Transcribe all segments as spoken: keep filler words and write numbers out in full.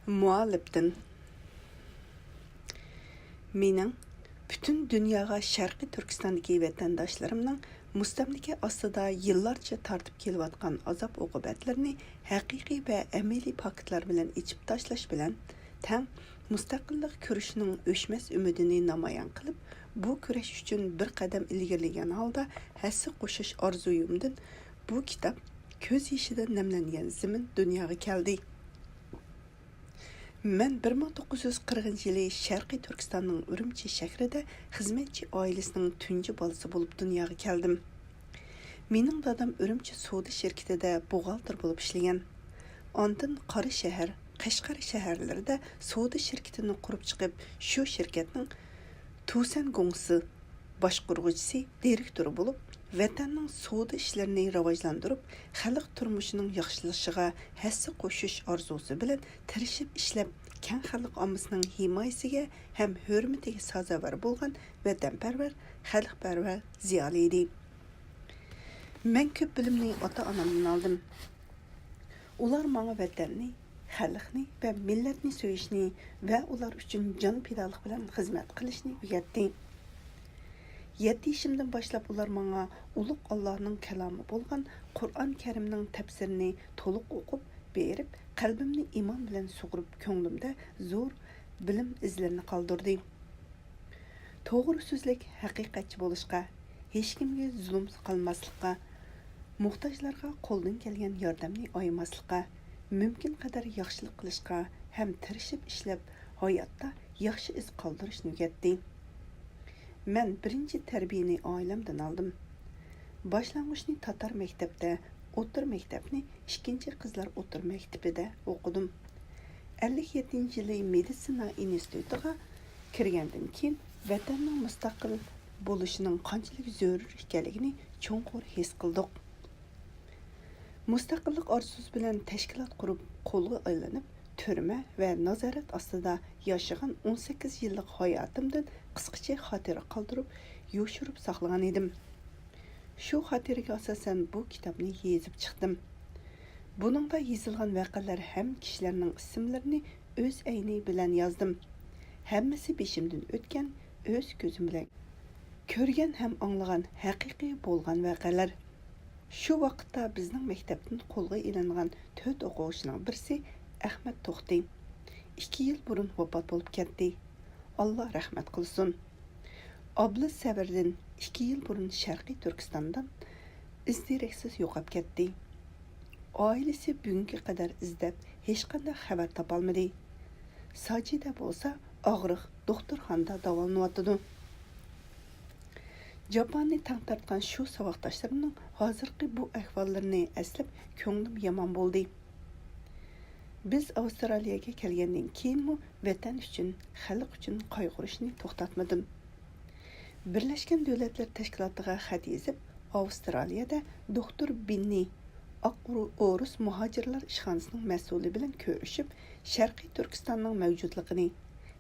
مۇئەللىپتىن. مېنىڭ پۈتۈن دۇنياغا شەرقىي تۈركىستاندىكى ۋەتەنداشلىرىمنىڭ مۇستەملىكە ئاستىدا يىللارچە تارتىپ كېلىۋاتقان ئازاب-ئوقۇبەتلىرىنى ھەقىقىي ۋە ئەمەلىي پاكىتلار بىلەن ئېچىپ تاشلاش بىلەن تەڭ، مۇستەقىللىق كۈرىشىنىڭ ئۆچمەس ئۈمىدىنى نامايان قىلىپ، بۇ كۈرەش ئۈچۈن بىر قەدەم ئىلگىرىلىگەن ھالدا ھەسسە قوشۇش ئارزۇيۇمدىن بۇ كىتاب، كۆز يېشىدا نەملەنگەن زېمىن دۇنياغا كەلدى. مەن بىر مىڭ توققۇز يۈز قىرىقىنچى يىلى شەرقىي تۈركىستاننىڭ ئۈرۈمچى شەھىرىدە خىزمەتچى ئائىلىسىنىڭ تۇنجى بالىسى بولۇپ دۇنياغا كەلدىم. مېنىڭ دادام ئۈرۈمچى سودا شىركىتىدە بوغالتىر بولۇپ ئىشلىگەن. ئاندىن قاراشەھەر، قەشقەر شەھەرلىرىدە سودا شىركىتىنى قۇرۇپ چىقىپ، شۇ شىركەتنىڭ توسەن گۇڭسى باشقۇرغۇچىسى، دىرېكتورى بولۇپ، ۋەتەننىڭ سودا ئىشلىرىنى راۋاجلاندۇرۇپ، خەلق تۇرمۇشىنىڭ ياخشىلىشىغا ھەسسە قوشۇش ئارزۇسى بىلەن تىرىشىپ ئىشلەپ، كەڭ خەلق ئاممىسىنىڭ ھىمايىسىگە ھەم ھۆرمىتىگە سازاۋەر بولغان ۋەتەنپەرۋەر، خەلقپەرۋەر زىيالىي ئىدى. مەن كۆپ بىلىمنى ئاتا-ئانامدىن ئالدىم. ئۇلار ماڭا ۋەتەننى، خەلقنى ۋە مىللەتنى سۆيۈشنى ۋە ئۇلار ئۈچۈن جان پىدالىق بىلەن خىزمەت قىلىشنى ئۆگەتتى. يەتتە يېشىمدىن باشلاپ ئۇلار ماڭا ئۇلۇغ ئاللانىڭ كالامى بولغان قۇرئان كەرىمنىڭ تەپسىرىنى تولۇق ئوقۇپ بېرىپ، قەلبىمنى ئىمان بىلەن سۇغۇرۇپ، كۆڭلۈمدە زور بىلىم ئىزلىرىنى قالدۇردى. توغرا سۆزلۈك، ھەقىقەتچى بولۇشقا، ھېچكىمگە زۇلۇم قىلماسلىققا، موھتاجلارغا قولدىن كەلگەن ياردەمنى ئايىماسلىققا، مۇمكىن قەدەر ياخشىلىق قىلىشقا ھەم تىرىشىپ ئىشلەپ، ھاياتتا ياخشى ئىز قالدۇرۇشنى ئۆگەتتى. مەن بىرىنچى تەربىيەنى ئائىلەمدىن ئالدىم. باشلانغۇچنى تاتار مەكتەپتە، ئوتتۇرا مەكتەپنى ئىككىنچى قىزلار ئوتتۇرا مەكتىپىدە ئوقۇدۇم. ئەللىك يەتتىنچى يىلى مېدىتسىنا ئىنستىتۇتىغا كىرگەندىن كېيىن، ۋەتەننىڭ مۇستەقىل بولۇشىنىڭ قانچىلىك زۆرۈر ئىكەنلىكىنى چوڭقۇر ھېس قىلدۇق. مۇستەقىللىق ئارزۇسى بىلەن تەشكىلات قۇرۇپ، قۇلغا ئايلىنىپ، تۈرمە ۋە نازارەت ئاستىدا ياشىغان ئون سەككىز يىللىق ھاياتىمدىن قىسقىچە خاتىرە قالدۇرۇپ، يوشۇرۇپ ساقلىغان ئىدىم. شۇ خاتىرىگە ئاساسەن بۇ كىتابنى يېزىپ چىقتىم. بۇنىڭدا يېزىلغان ۋەقەلەر ھەم كىشىلەرنىڭ ئىسىملىرىنى ئۆز ئەينى بىلەن يازدىم. ھەممىسى بېشىمدىن ئۆتكەن، ئۆز كۆزۈم بىلەن كۆرگەن ھەم ئاڭلىغان ھەقىقىي بولغان ۋەقەلەر. شۇ ۋاقىتتا بىزنىڭ مەكتەپتىن قولغا ئېلىنغان تۆت ئوقۇغۇچىنىڭ بىرسى ئەخمەت توختى ئىككى يىل بۇرۇن ۋاپات بولۇپ كەتتى. ئاللا رەھمەت قىلسۇن. ئابلىز سەۋەردىن ئىككى يىل بۇرۇن شەرقىي تۈركىستاندىن ئىز دېرەكسىز يوقاپ كەتتى. ئائىلىسى بۈگۈنگە قەدەر ئىزدەپ ھېچقانداق خەۋەر تاپالمىدى. ساجىدە بولسا ئاغرىق دوختۇرخانىدا داۋالىنىۋاتىدۇ. جاپاننى تەڭ تارتقان شۇ ساۋاقداشلىرىمنىڭ ھازىرقى بۇ ئەھۋاللىرىنى ئەسلەپ كۆڭلۈم يامان بولدى. بىز ئاۋسترالىيەگە كەلگەندىن كېيىنمۇ ۋەتەن ئۈچۈن، خەلق ئۈچۈن قايغۇرۇشنى توختاتمىدىم. بىرلەشكەن دۆلەتلەر تەشكىلاتىغا خەت يېزىپ، ئاۋسترالىيەدە دوختۇر بىننى، ئاق ئورۇس مۇھاجىرلار ئىشخانىسىنىڭ مەسئۇلى بىلەن كۆرۈشۈپ، شەرقىي تۈركىستاننىڭ مەۋجۇتلۇقىنى،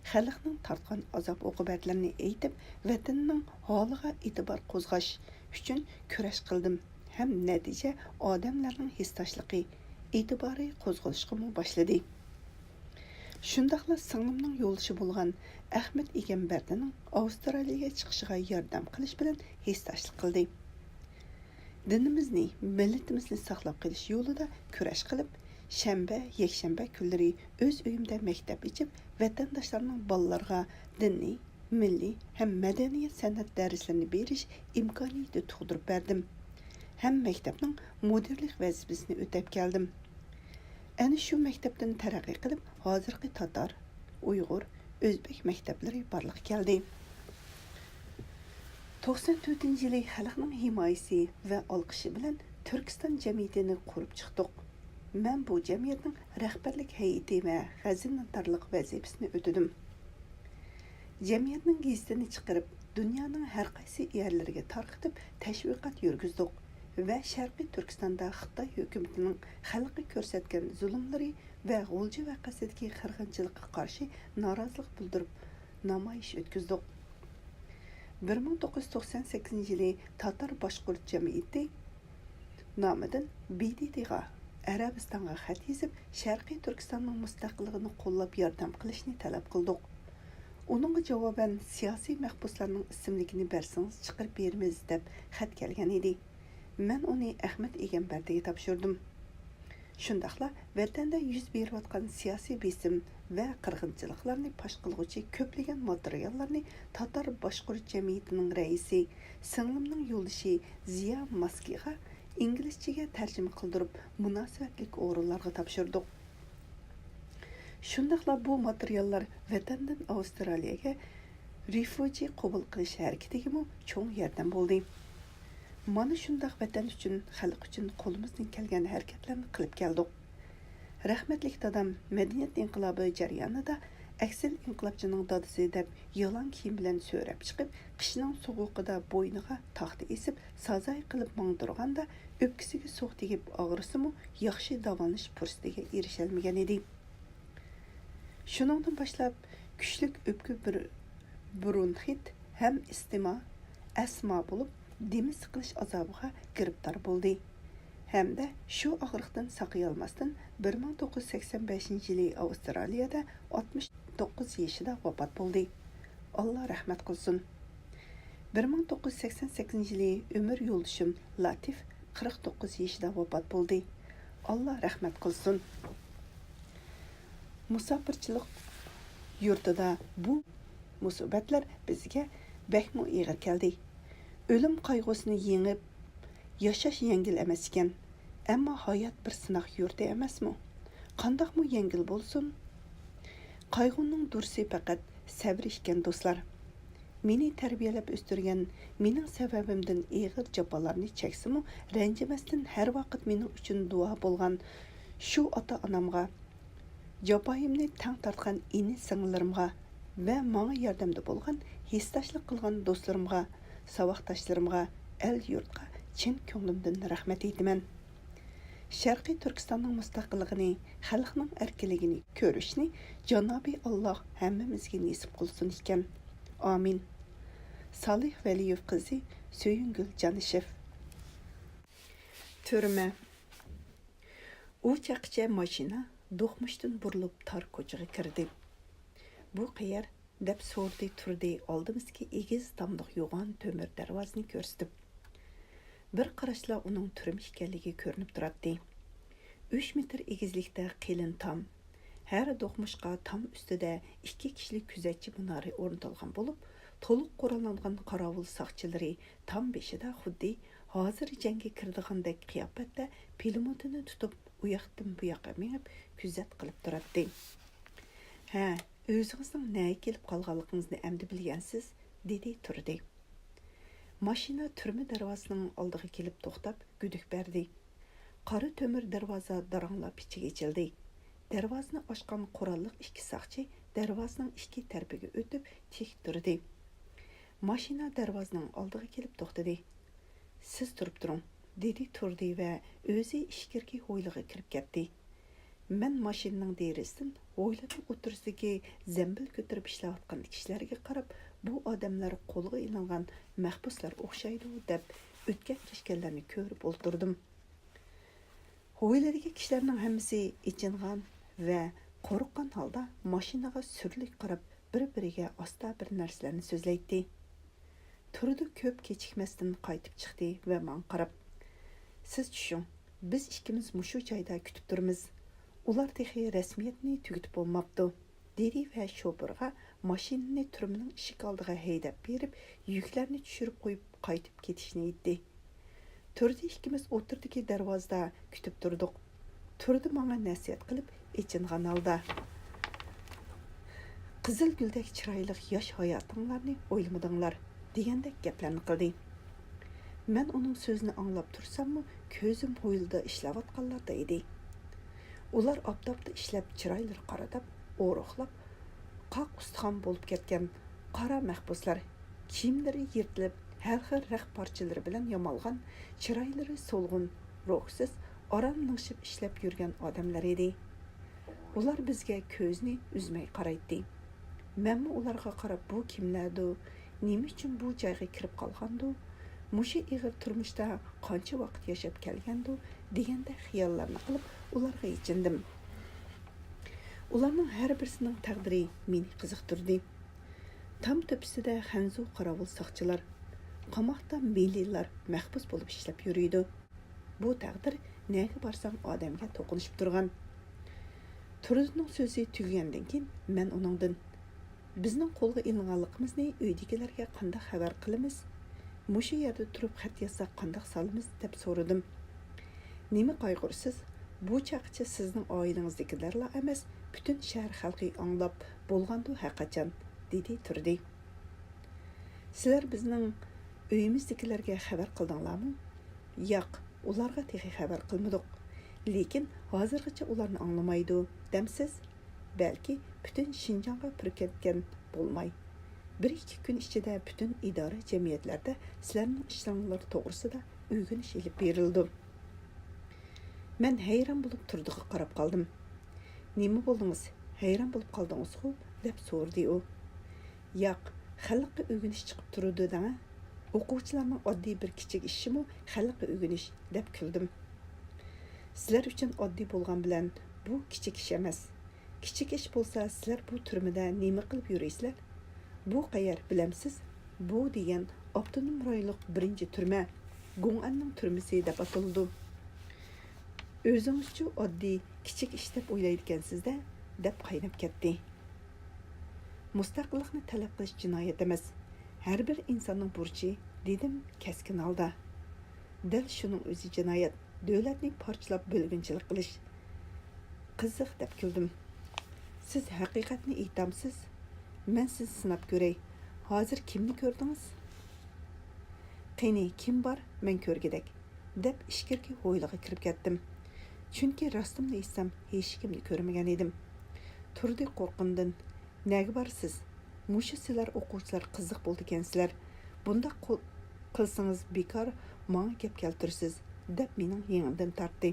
خەلقنىڭ تارتقان ئازاب-ئوقۇبەتلىرىنى ئېيتىپ، ۋەتىنىنىڭ ھالىغا ئېتىبار قوزغاش ئۈچۈن كۈرەش قىلدىم ھەم نەتىجە ئادەملەرنىڭ ھېسداشلىقى، ئېتىبارى قوزغىلىشقىمۇ باشلىدى. شۇنداقلا سىڭلىمنىڭ يولدىشى بولغان ئەخمەت ئىگەمبەردىنىڭ ئاۋسترالىيەگە چىقىشىغا ياردەم قىلىش بىلەن ھېسداشلىق قىلدى. دىنىمىزنى، مىللىتىمىزنى ساقلاپ قېلىش يولىدا كۈرەش قىلىپ، شەنبە، يەكشەنبە كۈنلىرى ئۆز ئۆيۈمدە مەكتەپ ئېچىپ، ۋەتەنداشلارنىڭ بالىلارغا دىنىي، مىللىي ھەم مەدەنىيەت سەنئەت دەرسلىرىنى بېرىش ئىمكانىيىتى تۇغدۇرۇپ بەردىم ھەم مەكتەپنىڭ مۇدىرلىق ۋەزىپىسىنى ئۆتەپ كەلدىم. ئەنە شۇ مەكتەپتىن تەرەققىي قىلىپ، ھازىرقى تاتار، ئۇيغۇر، ئۆزبېك مەكتەپلىرى بارلىققا كەلدى. توقسان تۆتىنچى يىلى خەلقنىڭ ھىمايىسى ۋە ئالقىشى بىلەن تۈركىستان جەمئىيىتىنى قۇرۇپ چىقتۇق. مەن بۇ جەمئىيەتنىڭ رەھبەرلىك ھەيئىتى ۋە خەزىنىدارلىق ۋەزىپىسىنى ئۆتىدىم. جەمئىيەتنىڭ گېزىتىنى چىقىرىپ، دۇنيانىڭ ھەر قايسى يەرلىرىگە تارقىتىپ تەشۋىقات يۈرگۈزدۇق ۋە شەرقىي تۈركىستاندا خىتاي ھۆكۈمىتىنىڭ خەلققە كۆرسەتكەن زۇلۇملىرى ۋە غۇلجا ۋەقەسىدىكى قىرغىنچىلىققا قارشى نارازىلىق بىلدۈرۈپ نامايىش ئۆتكۈزدۇق. بىر مىڭ توققۇز يۈز توقسان سەككىزىنچى يىلى تاتار باشقۇرت جەمئىيىتى نامىدىن ب د ت غا، ئەرەبىستانغا خەت يېزىپ، شەرقىي تۈركىستاننىڭ مۇستەقىللىقىنى قوللاپ ياردەم قىلىشنى تەلەپ قىلدۇق. ئۇنىڭغا جاۋابەن، سىياسىي مەھبۇسلارنىڭ ئىسىملىكىنى بەرسىڭىز، چىقىرىپ بېرىمىز، دەپ خەت كەلگەن ئىدى. مەن ئۇنى ئەخمەت ئىگەمبەردىگە تاپشۇردۇم. شۇنداقلا ۋەتەندە يۈز بېرىۋاتقان سىياسىي بېسىم ۋە قىرغىنچىلىقلارنى پاش قىلغۇچى كۆپلىگەن ماتېرىياللارنى تاتار باشقۇرۇش جەمئىيىتىنىڭ رەئىسى، سىڭلىمنىڭ يولدىشى زىيا ماسكىغا ئىنگلىزچىگە تەرجىمە قىلدۇرۇپ، مۇناسىۋەتلىك ئورۇنلارغا تاپشۇردۇق. شۇنداقلا بۇ ماتېرىياللار ۋەتەندىن ئاۋسترالىيەگە رېفۇجى قوبۇل قىلىش ھەرىكىتىگىمۇ چوڭ ياردەم بولدى. مانا شۇنداق ۋەتەن ئۈچۈن، خەلق ئۈچۈن قولىمىزدىن كەلگەن ھەرىكەتلەرنى قىلىپ كەلدۇق. رەھمەتلىك دادام مەدەنىيەت ئىنقىلابى جەريانىدا ئەكسەل ئىنقىلابچىنىڭ دادىسى دەپ يالاڭ كىيىم بىلەن سۆرەپ چىقىپ، قىشنىڭ سوغۇقىدا بوينىغا تاختا ئېسىپ، سازاي قىلىپ ماڭدۇرغاندا، ئۆپكىسىگە سوق تېگىپ ئاغرىسىمۇ، ياخشى داۋالىنىش پۇرسىتىگە ئېرىشەلمىگەن ئىدى. شۇنىڭدىن باشلاپ، كۈچلۈك ئۆپكە بىر-، برونخىت ھەم ئىستېما، ئەسما بولۇپ، دېمى سىقىلىش ئازابىغا گىرىپتار بولدى ھەمدە شۇ ئاغرىقتىن ساقىيالماستىن، بىر مىڭ توققۇز يۈز سەكسەن بەشىنچى يىلى ئاۋسترالىيەدە ئاتمىش توققۇز يېشىدا ۋاپات بولدى. ئاللا رەھمەت قىلسۇن. بىر مىڭ توققۇز يۈز سەكسەن سەككىزىنچى يىلى ئۆمۈر يولدىشىم لاتىف قىرىق توققۇز يېشىدا ۋاپات بولدى. ئاللا رەھمەت قىلسۇن. مۇساپىرچىلىق يۇرتىدا بۇ مۇسىبەتلەر بىزگە بەكمۇ ئېغىر كەلدى. ئۆلۈم قايغۇسىنى يېڭىپ ياشاش يەڭگىل ئەمەس ئىكەن. ئەمما ھايات بىر سىناق يۇرتى ئەمەسمۇ؟ قانداقمۇ يەڭگىل بولسۇن؟ قايغۇنىڭ دۇرىسى پەقەت سەۋر ئىكەن، دوستلار. مېنى تەربىيەلەپ ئۆستۈرگەن، مېنىڭ سەۋەبىمدىن ئېغىر جاپالارنى چەكسىمۇ، رەنجىمەستىن ھەر ۋاقىت مېنىڭ ئۈچۈن دۇئا بولغان شۇ ئاتا-ئانامغا، جاپايىمنى تەڭ تارتقان ئىنى-سىڭىللىرىمغا ۋە ماڭا ياردەمدە بولغان، ھېسداشلىق قىلغان دوستلىرىمغا، ساۋاقداشلىرىمغا، ئەل-يۇرتقا چىن كۆڭلۈمدىن رەھمەت ئېيتىمەن. شەرقىي تۈركىستاننىڭ مۇستەقىللىقىنى، خەلقنىڭ ئەركىنلىكىنى كۆرۈشنى جانابىي ئاللاھ ھەممىمىزگە نېسىپ قىلسۇن ئىكەن. ئامىن. سالىھ ۋەلىيېۋ قىزى سۆيۈنگۈل جانىشېف. تۈرمە. ئۇ چاغقىچە ماشىنا دوقمۇشتىن بۇرۇلۇپ تار كوچىغا كىردى. «بۇ قەيەر؟» دەپ سورىدى تۇردى ئالدىمىزدىكى ئېگىز تاملىق يوغان تۆمۈر دەرۋازىنى كۆرسىتىپ. بىر قاراشلا ئۇنىڭ تۈرمە ئىكەنلىكى كۆرۈنۈپ تۇراتتى. ئۈچ مېتىر ئېگىزلىكتە قېلىن تام. ھەر دوقمۇشقا تام ئۈستىدە ئىككى كىشىلىك كۆزەتچى مۇنارى ئورنىتىلغان بولۇپ، تولۇق قوراللانغان قاراۋۇل ساقچىلىرى تام بېشىدا خۇددى ھازىر جەڭگە كىرىدىغاندەك قىياپەتتە پىلىموتىنى تۇتۇپ، ئۇياقتىن بۇياققا مېڭىپ، كۆزەت قىلىپ تۇراتتى. «ھە، ئۆزىڭىزنىڭ نەگە كېلىپ قالغانلىقىڭىزنى ئەمدى بىلگەنسىز؟» دېدى تۇردى. ماشىنا تۈرمە دەرۋازىسىنىڭ ئالدىغا كېلىپ توختاپ، گۈدۈك بەردى. قارا تۆمۈر دەرۋازا داراڭلاپ ئىچىگە ئېچىلدى. دەرۋازىنى ئاچقان قوراللىق ئىككى ساقچى دەرۋازىنىڭ ئىككى تەرىپىگە ئۆتۈپ تىك تۇردى. ماشىنا دەرۋازىنىڭ ئالدىغا كېلىپ توختىدى. «سىز تۇرۇپ تۇرۇڭ»، دېدى تۇردى ۋە ئۆزى ئىچكىرىكى ھويلىغا كىرىپ كەتتى. مەن ماشىنىنىڭ دېرىزىسىدىن ھويلىنىڭ ئوتتۇرىسىدىكى زەمبىل كۆتۈرۈپ ئىشلەۋاتقان كىشىلەرگە قاراپ، بۇ ئادەملەر قولغا ئېلىنغان مەھبۇسلار ئوخشايدۇ دەپ، ئۆتكەن-كەچكەنلەرنى كۆرۈپ ئولتۇردۇم. ھويلىدىكى كىشىلەرنىڭ ھەممىسى ئېچىنغان ۋە قورققان ھالدا ماشىنىغا سۈرلۈك قاراپ، بىر-بىرىگە ئاستا بىر نەرسىلەرنى سۆزلەيتتى. تۇردى كۆپ كېچىكمەستىن قايتىپ چىقتى ۋە ماڭا قاراپ، «سىز چۈشۈڭ، بىز ئىككىمىز مۇشۇ جايدا كۈتۈپ تۇرىمىز. ئۇلار تېخى رەسمىيەتنى تۈگىتىپ بولماپتۇ»، دېدى ۋە شوپۇرغا ماشىنىنى تۈرمىنىڭ ئىشىك ئالدىغا ھەيدەپ بېرىپ، يۈكلەرنى چۈشۈرۈپ قويۇپ، قايتىپ كېتىشنى ئېيتتى. تۇردى ئىككىمىز ئوتتۇرىدىكى دەرۋازىدا كۈتۈپ تۇردۇق. تۇردى ماڭا نەسىھەت قىلىپ، ئېچىنغان ھالدا، «قىزىل گۈلدەك چىرايلىق ياش ھاياتىڭلارنى ئويلىمىدىڭلار» دېگەندەك گەپلەرنى قىلدى. مەن ئۇنىڭ سۆزىنى ئاڭلاپ تۇرساممۇ، كۆزۈم ھويلىدا ئىشلەۋاتقانلاردا ئىدى. ئۇلار ئاپتاپتا ئىشلەپ، چىرايلىرى قارىداپ، ئورۇقلاپ، قاق ئۇستىخان بولۇپ كەتكەن قارا مەھبۇسلار. كىيىملىرى يىرتىلىپ، ھەر خىل رەخت پارچىلىرى بىلەن يامالغان، چىرايلىرى سولغۇن، روھسىز، ئاران لىڭشىپ ئىشلەپ يۈرگەن ئادەملەر ئىدى. ئۇلار بىزگە كۆزىنى ئۈزمەي قارايتتى. مەنمۇ ئۇلارغا قاراپ، «بۇ كىملەردۇ؟ نېمە ئۈچۈن بۇ جايغا كىرىپ قالغاندۇ؟» مۇشۇ ئېغىر تۇرمۇشتا قانچە ۋاقىت ياشاپ كەلگەندۇ دېگەندەك خىياللارنى قىلىپ ئۇلارغا ئېچىندىم. ئۇلارنىڭ ھەر بىرسىنىڭ تەقدىرى مېنى قىزىقتۇردى. تام تۆپىسىدە خەنزۇ قاراۋۇل ساقچىلار، قاماقتا مىلىلار مەھبۇس بولۇپ ئىشلەپ يۈرىدۇ. بۇ تەقدىر نەگە بارساڭ ئادەمگە توقۇنۇشۇپ تۇرغان. تۇردىنىڭ سۆزى تۈگىگەندىن كېيىن مەن ئۇنىڭدىن، بىزنىڭ قولغا ئېلىنغانلىقىمىزنى ئۆيدىكىلەرگە قانداق خەۋەر قىلىمىز؟ مۇشۇ يەردە تۇرۇپ خەت يازساق قانداق سالىمىز؟ دەپ سورىدىم. نېمە قايغۇرىسىز؟ بۇ چاغقىچە سىزنىڭ ئائىلىڭىزدىكىلەرلا ئەمەس، پۈتۈن شەھەر خەلقى ئاڭلاپ بولغاندۇ ھەرقاچان، دېدى تۇردى. سىلەر بىزنىڭ ئۆيىمىزدىكىلەرگە خەۋەر قىلدىڭلارمۇ؟ ياق، ئۇلارغا تېخى خەۋەر قىلمىدۇق. لېكىن ھازىرغىچە ئۇلارنى ئاڭلىمايدۇ دەمسىز؟ بەلكى پۈتۈن شىنجاڭغا پۈركەتكەن بولماي. بىر ئىككى كۈن ئىچىدە پۈتۈن ئىدارە جەمئىيەتلەردە سىلەرنىڭ ئىشلىرىڭلار توغرىسىدا ئۆگىنىش ئېلىپ بېرىلىدۇ. مەن ھەيران بولۇپ تۇردىغا قاراپ قالدىم. نېمە بولدىڭىز؟ ھەيران بولۇپ قالدىڭىزغۇ؟ دەپ سورىدى ئۇ. ياق، خەلققە ئۆگىنىش چىقىپ تۇرىدۇ دەڭە. ئوقۇغۇچىلارنىڭ ئاددىي بىر كىچىك ئىشىمۇ خەلققە ئۆگىنىش، دەپ كۈلدۈم. سىلەر ئۈچۈن ئاددىي بولغان بىلەن بۇ كىچىك ئىش ئەمەس. كىچىك ئىش بولسا سىلەر بۇ تۈرمىدە نېمە قىلىپ يۈرىسىلەر؟ بۇ قەيەر، بىلەمسىز؟ بۇ دېگەن ئاپتونوم رايونلۇق بىرىنچى تۈرمە، گوڭئەننىڭ تۈرمىسى دەپ ئاتىلىدۇ. ئۆزىڭىزچۇ ئاددىي، كىچىك ئىش دەپ ئويلايدىكەنسىز-دە، دەپ قايناپ كەتتى. مۇستەقىللىقنى تەلەپ قىلىش جىنايەت ئەمەس، ھەر بىر ئىنساننىڭ بۇرچى، دېدىم كەسكىن ھالدا. دەل شۇنىڭ ئۆزى جىنايەت، دۆلەتنى پارچىلاپ بۆلگۈنچىلىك قىلىش. قىزىق، دەپ كۈلدۈم. سىز ھەقىقەتنى ئېيتامسىز؟ مەن سىزنى سىناپ كۆرەي. ھازىر كىمنى كۆردىڭىز؟ قېنى، كىم بار، مەن كۆرگۈدەك؟ دەپ ئىچكىرىكى ھويلىغا كىرىپ كەتتىم. چۈنكى راستىمنى ئېيتسام، ھېچكىمنى كۆرمىگەن ئىدىم. تۇردى قورققىنىدىن، نەگە بارىسىز؟ مۇشۇ سىلەر ئوقۇغۇچىلار قىزىق بولىدىكەنسىلەر. بۇنداق قىل-، قىلسىڭىز بىكار ماڭا گەپ كەلتۈرىسىز، دەپ مېنىڭ يېڭىمدىن تارتتى.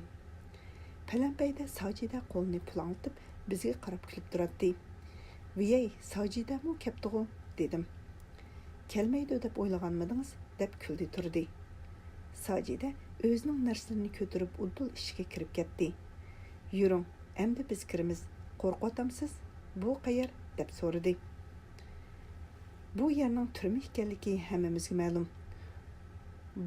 پەلەمپەيدە ساجىدە قولىنى پۇلاڭلىتىپ بىزگە قاراپ كۈلۈپ تۇراتتى. ۋىيەي، ساجىدەمۇ كەپتىغۇ؟ دېدىم. كەلمەيدۇ دەپ ئويلىغانمىدىڭىز؟ دەپ كۈلدى تۇردى. ساجىدە ئۆزىنىڭ نەرسىلىرىنى كۆتۈرۈپ ئۇدۇل ئىشىككە كىرىپ كەتتى. يۈرۈڭ، ئەمدى بىز كىرىمىز. قورقۇۋاتامسىز؟ بۇ قەيەر؟ دەپ سورىدى. بۇ يەرنىڭ تۈرمە ئىكەنلىكى ھەممىمىزگە مەلۇم.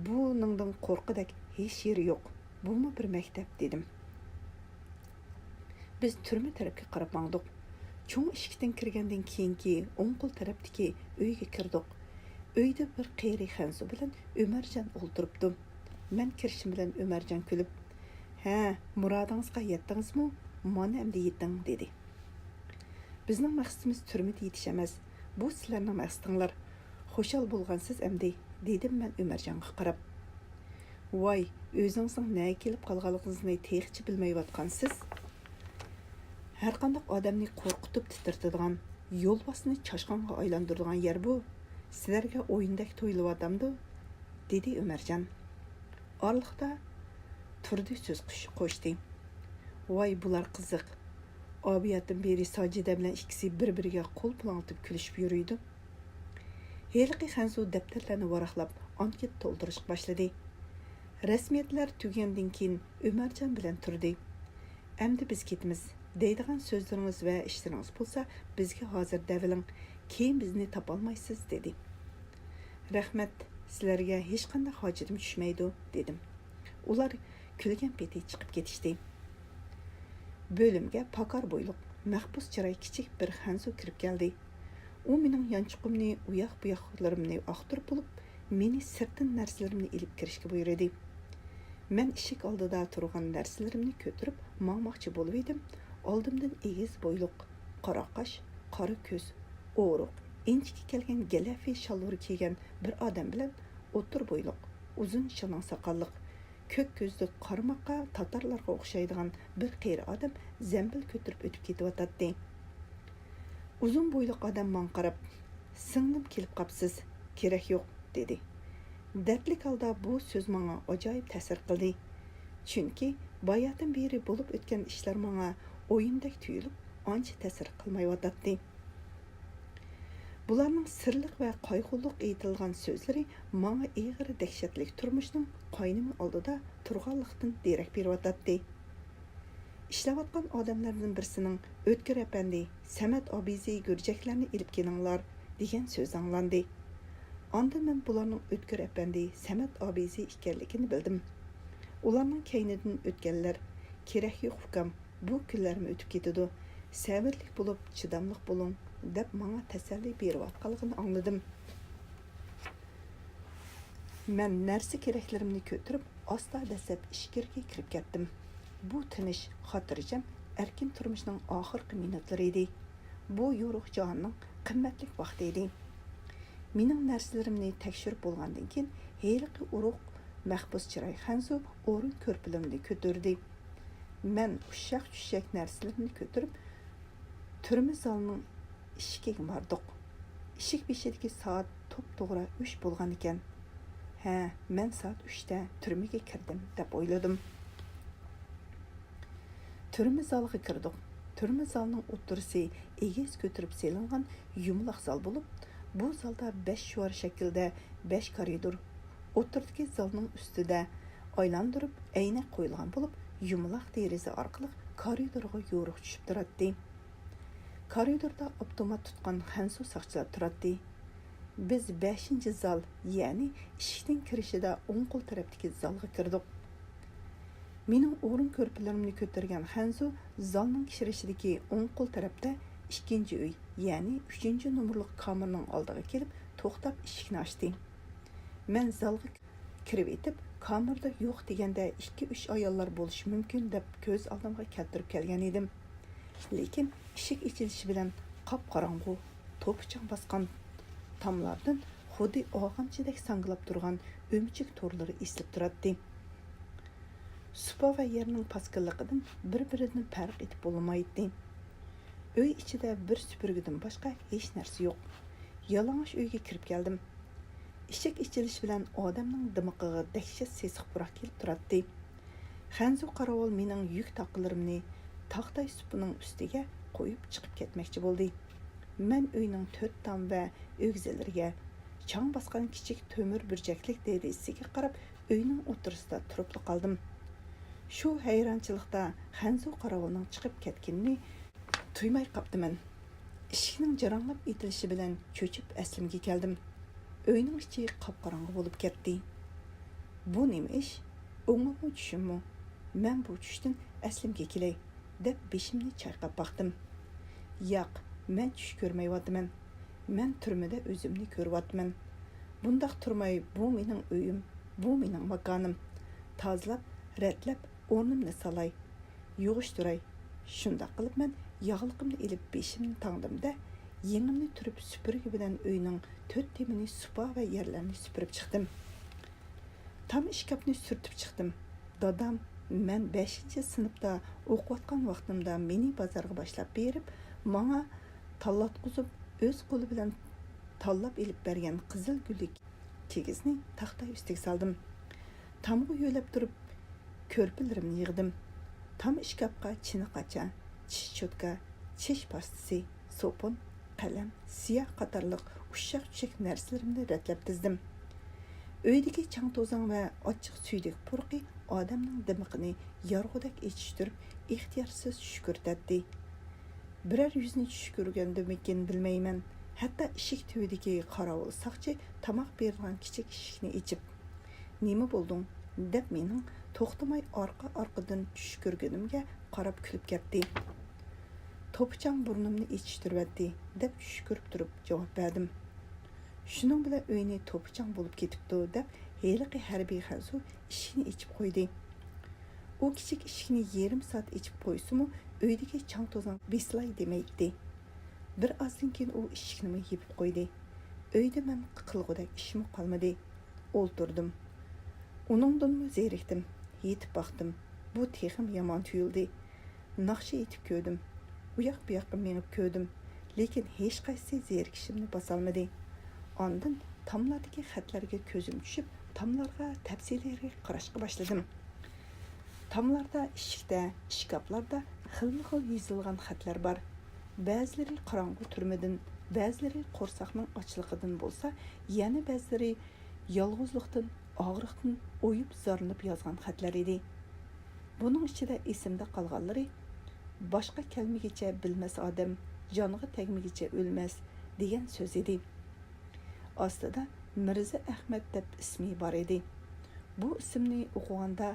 بۇنىڭدىن قورققۇدەك ھېچ يېرى يوق. بۇمۇ بىر مەكتەپ، دېدىم. بىز تۈرمە تەرەپكە قاراپ ماڭدۇق. چوڭ ئىشىكتىن كىرگەندىن كېيىنكى ئوڭ قول تەرەپتىكى ئۆيگە كىردۇق. ئۆيدە بىر قېرى خەنزۇ بىلەن ئۆمەرجان ئولتۇرۇپتۇ. مەن كىرىشىم بىلەن ئۆمەرجان كۈلۈپ، ھە، مۇرادىڭىزغا يەتتىڭىزمۇ؟ مانا ئەمدى يېتىڭ، دېدى. بىزنىڭ مەقسىتىمىز تۈرمىدە يېتىش ئەمەس. بۇ سىلەرنىڭ مەقسىتىڭلار. خۇشال بولغانسىز ئەمدى، دېدىم مەن ئۆمەرجانغا قاراپ. ۋاي، ئۆزىڭىزنىڭ نەگە كېلىپ قالغانلىقىڭىزنى تېخىچە بىلمەيۋاتقانسىز. ھەرقانداق ئادەمنى قورقۇتۇپ تىترىتىدىغان، يولۋاسنى چاشقانغا ئايلاندۇرىدىغان يەر بۇ. سىلەرگە ئويۇندەك تۇيۇلۇۋاتامدۇ؟ دېدى ئۆمەرجان. ئارىلىقتا تۇردى سۆز قوش-، قوشتى. ۋاي، بۇلار قىزىق. ئابىياتىن بېرى ساجىدە بىلەن ئىككىسى بىر-بىرىگە قول پۇلاڭلىتىپ كۈلۈشۈپ يۈرىدۇ. ھېلىقى خەنزۇ دەپتەرلەرنى ۋاراقلاپ، ئانكېت تولدۇرۇشقا باشلىدى. رەسمىيەتلەر تۈگىگەندىن كېيىن ئۆمەرجان بىلەن تۇردى. ئەمدى بىز كېتىمىز. دەيدىغان سۆزلىرىڭىز ۋە ئىشلىرىڭىز بولسا، بىزگە ھازىر دەۋېلىڭ، كېيىن بىزنى تاپالمايسىز، دېدى. رەھمەت، سىلەرگە ھېچقانداق ھاجىتىم چۈشمەيدۇ، دېدىم. ئۇلار كۈلگەن پېتى چىقىپ كېتىشتى. بۆلۈمگە پاكار بويلۇق، مەخبۇس چىراي كىچىك بىر خەنزۇ كىرىپ كەلدى. ئۇ مېنىڭ يانچۇقۇمنى، ئۇياق-بۇياقلىرىمنى ئاختۇرۇپ بولۇپ، مېنى سىرتتىن نەرسىلىرىمنى ئېلىپ كىرىشكە بۇيرۇدى. مەن ئىشىك ئالدىدا تۇرغان نەرسىلىرىمنى كۆتۈرۈپ ماڭماقچى بولۇۋىدىم، ئالدىمدىن ئېگىز بويلۇق، قارا قاش، قارا كۆز، ئورۇق، ئىنچىكە كەلگەن گەلەفى شالۋىرى كىيگەن بىر ئادەم بىلەن ئوتتۇرا بويلۇق، ئۇزۇن شىلىڭ ساقاللىق، كۆك كۆزلۈك، قارىماققا تاتارلارغا ئوخشايدىغان بىر قېرى ئادەم زەمبىل كۆتۈرۈپ ئۆتۈپ كېتىۋاتاتتى. ئۇزۇن بويلۇق ئادەم ماڭا قاراپ، «سىڭلىم، كېلىپ قاپسىز، كېرەك يوق» دېدى. دەردلىك ھالدا بۇ سۆز ماڭا ئاجايىپ تەسىر قىلدى. چۈنكى باياتىن بېرى بولۇپ ئۆتكەن ئىشلار ماڭا ئويۇندەك تۇيۇلۇپ، ئانچە تەسىر قىلمايۋاتاتتى. بۇلارنىڭ سىرلىق ۋە قايغۇلۇق ئېيتىلغان سۆزلىرى ماڭا ئېغىر دەھشەتلىك تۇرمۇشنىڭ قاينىمى ئالدىدا تۇرغانلىقتىن دېرەك بېرىۋاتاتتى. ئىشلەۋاتقان ئادەملەردىن بىرسىنىڭ «ئۆتكۈر ئەپەندى، سەمەت ئابىزى گۈرجەكلەرنى ئېلىپ كېلىڭلار» دېگەن سۆزى ئاڭلاندى. ئاندىن مەن بۇلارنىڭ ئۆتكۈر ئەپەندى، سەمەت ئابىزى ئىكەنلىكىنى بىلدىم. ئۇلارنىڭ كەينىدىن ئۆتكەنلەر، «كېرەك يوق، ئۇكام، بۇ كۈنلەرمۇ ئۆتۈپ كېتىدۇ. سەۋرلىك بولۇپ، چىداملىق بولۇڭ» دەپ ماڭا تەسەللى بېرىۋاتقانلىقىنى ئاڭلىدىم. مەن نەرسە-كېرەكلىرىمنى كۆتۈرۈپ، ئاستا دەسسەپ ئىچكىرىگە كىرىپ كەتتىم. بۇ تىنچ، خاتىرجەم، ئەركىن تۇرمۇشنىڭ ئاخىرقى مىنۇتلىرى ئىدى. بۇ يورۇق جاھاننىڭ قىممەتلىك ۋاقتى ئىدى. مېنىڭ نەرسىلىرىمنى تەكشۈرۈپ بولغاندىن كېيىن، ھېلىقى ئورۇق، مەخبۇس چىراي خەنزۇ ئورۇن كۆرپىلىرىمنى كۆتۈردى. مەن ئۇششاق-چۈششەك نەرسىلىرىمنى كۆتۈرۈپ، تۈرمە زالىنىڭ ئىشىكىگە باردۇق. ئىشىك بېشىدىكى سائەت توپتوغرا ئۈچ بولغانىكەن. «ھە، مەن سائەت ئۈچتە تۈرمىگە كىردىم» دەپ ئويلىدىم. تۈرمە زالغا كىردۇق. تۈرمە زالنىڭ ئوتتۇرىسى ئېگىز كۆتۈرۈپ سېلىنغان يۇمىلاق زال بولۇپ، بۇ زالدا بەش شوئار شەكلىدە بەش كارىدور، ئوتتۇرىدىكى زالنىڭ ئۈستىدە ئايلاندۇرۇپ ئەينەك قويۇلغان بولۇپ، يۇمىلاق دېرىزە ئارقىلىق كارىدورغا يورۇق چۈشۈپ تۇراتتى. كارىدوردا ئاپتومات تۇتقان خەنزۇ ساقچىلار تۇراتتى. بىز بەشىنچى زال، يەنى ئىشىكنىڭ كىرىشىدە ئوڭ قول تەرەپتىكى زالغا كىردۇق. مېنىڭ ئورۇن كۆرپىلىرىمنى كۆتۈرگەن خەنزۇ زالنىڭ كىرىشىدىكى ئوڭ قول تەرەپتە ئىككىنچى ئۆي، يەنى ئۈچىنچى نومۇرلۇق كامېرنىڭ ئالدىغا كېلىپ توختاپ ئىشىكنى ئاچتى. مەن زالغا كىرىۋېتىپ، كامېردا يوق دېگەندە ئىككى-ئۈچ ئاياللار بولۇشى مۇمكىن دەپ كۆز ئالدىمغا كەلتۈرۈپ كەلگەن ئىدىم. لېكىن ئىشىك ئېچىلىشى بىلەن قاپقاراڭغۇ، توپا-چاڭ باسقان تاملاردىن خۇددى ئاغامچىدەك ساڭگىلاپ تۇرغان ئۆمۈچۈك تورلىرى ئېسىلىپ تۇراتتى. سۇپا ۋە يەرنىڭ پاسكىللىقىدىن بىر-بىرىدىن پەرق ئېتىپ بولمايتتى. ئۆي ئىچىدە بىر سۈپۈرگىدىن باشقا ھېچ نەرسە يوق. يالىڭاچ ئۆيگە كىرىپ كەلدىم. ئىشىك ئېچىلىشى بىلەن ئادەمنىڭ دىمىقىغا دەھشەت سېسىق پۇراق كېلىپ تۇراتتى. خەنزۇ قاراۋۇل مېنىڭ يۈك تاقىلىرىمنى تاختاي سۇپىنىڭ ئۈستىگە قويۇپ چىقىپ كەتمەكچى بولدى. مەن ئۆينىڭ تۆت تام ۋە ئۆگزىلىرىگە، چاڭ باسقان كىچىك تۆمۈر بۇرجەكلىك دېرىزىسىگە قاراپ ئۆينىڭ ئوتتۇرىسىدا تۇرۇپلا قالدىم. شۇ ھەيرانچىلىقتا خەنزۇ قاراۋۇلنىڭ چىقىپ كەتكىنىنى تۇيماي قاپتىمەن. ئىشىكنىڭ جاراڭلاپ ئېتىلىشى بىلەن چۆچۈپ ئەسلىمگە كەلدىم. ئۆينىڭ ئىچى قاپقاراڭغۇ بولۇپ كەتتى. بۇ نېمە ئىش؟ ئوڭۇممۇ چۈشۈممۇ؟ مەن بۇ چۈشتىن ئەسلىمگە كېلەي، دەپ بېشىمنى چايقاپ باقتىم. ياق، مەن چۈش كۆرمەيۋاتىمەن. مەن تۈرمىدە ئۆزۈمنى كۆرۈۋاتىمەن. بۇنداق تۇرماي، بۇ مېنىڭ ئۆيۈم، بۇ مېنىڭ ماكانىم. تازىلاپ، رەتلەپ، ئورنۇمنى سالاي، يۇغۇشتۇراي. شۇنداق قىلىپ مەن ياغلىقىمنى ئېلىپ بېشىمنى تاڭدىم-دە، يېڭىمنى تۈرۈپ سۈپۈرگە بىلەن ئۆينىڭ تۆت تېمىنى سۇپا ۋە يەرلەرنى سۈپۈرۈپ چىقتىم. تام ئىشكاپنى سۈرتۈپ چىقتىم. دادام مەن بەشىنچى سىنىپتا ئوقۇۋاتقان ۋاقتىمدا مېنى بازارغا باشلاپ بېرىپ، ماڭا تاللاتقۇزۇپ، ئۆز قولى بىلەن تاللاپ ئېلىپ بەرگەن قىزىل گۈللۈك كىگىزنى تاختاي ئۈستىگە سالدىم. تامغا يۆلەپ تۇرۇپ، كۆرپىلىرىمنى يىغدىم. تام ئىشكاپقا چىنە قاچا، چىش چوتكا، چىش پاستىسى، سوپۇن، قەلەم، سىياھ قاتارلىق ئۇششاق-چۈششەك نەرسىلىرىمنى رەتلەپ تىزدىم. ئۆيدىكى چاڭ-توزاڭ ۋە ئاچچىق سۈيدۈك پۇرىقى ئادەمنىڭ دىمىقىنى يارغۇدەك ئېچىشتۇرۇپ، ئىختىيارسىز چۈشكۈرتەتتى. بىرەر يۈزنى چۈشكۈرگەندىمىكىن بىلمەيمەن، ھەتتا ئىشىك تۈۋىدىكى قاراۋۇل ساقچى تاماق بېرىدىغان كىچىك ئىشىكنى ئېچىپ، «نېمە بولدۇڭ؟» دەپ مېنىڭ توختىماي ئارقا-ئارقىدىن چۈشكۈرگىنىمگە قاراپ كۈلۈپ كەتتى. «توپا-چاڭ بۇرنۇمنى ئېچىشتۇرۇۋەتتى» دەپ چۈشكۈرۈپ تۇرۇپ جاۋاب بەردىم. «شۇنىڭ بىلەن ئۆينى توپا-چاڭ بولۇپ كېتىپتۇ» دەپ ھېلىقى ھەربىي خەنزۇ ئىشىكنى ئېچىپ قويدى. ئۇ كىچىك ئىشىكنى يېرىم سائەت ئېچىپ قويسىمۇ، ئۆيدىكى چاڭ-توزاڭ بېسىلاي دېمەيتتى. بىر ئازدىن كېيىن ئۇ ئىشىكنىمۇ يېپىپ قويدى. ئۆيدە مەن قىلغۇدەك ئىشمۇ قالمىدى. ئولتۇردۇم. ئۇنىڭدىنمۇ زېرىكتىم. يېتىپ باقتىم. بۇ تېخىمۇ يامان تۇيۇلدى. ناخشا ئېيتىپ كۆردۈم. ئۇياق-بۇياققا مېڭىپ كۆردۈم. لېكىن ھېچقايسىسى زېرىكىشىمنى باسالمىدى. ئاندىن تاملاردىكى خەتلەرگە كۆزۈم چۈشۈپ، تاملارغا تەپسىلىيرەك قاراشقا باشلىدىم. تاملاردا، ئىشىكتە، ئىشكاپلاردا خىلمۇ خىل يېزىلغان خەتلەر بار. بەزىلىرى قاراڭغۇ تۈرمىدىن، بەزىلىرى قورساقنىڭ ئاچلىقىدىن بولسا، يەنە بەزىلىرى يالغۇزلۇقتىن، ئاغرىقتىن ئويۇپ-زارلىنىپ يازغان خەتلەر ئىدى. بۇنىڭ ئىچىدە ئېسىمدە قالغانلىرى، «باشقا كەلمىگىچە بىلمەس ئادەم، جانغا تەگمىگىچە ئۆلمەس» دېگەن سۆز ئىدى. ئاستىدا مىرزا ئەخمەت دەپ ئىسمى بار ئىدى. بۇ ئىسىمنى ئوقۇغاندا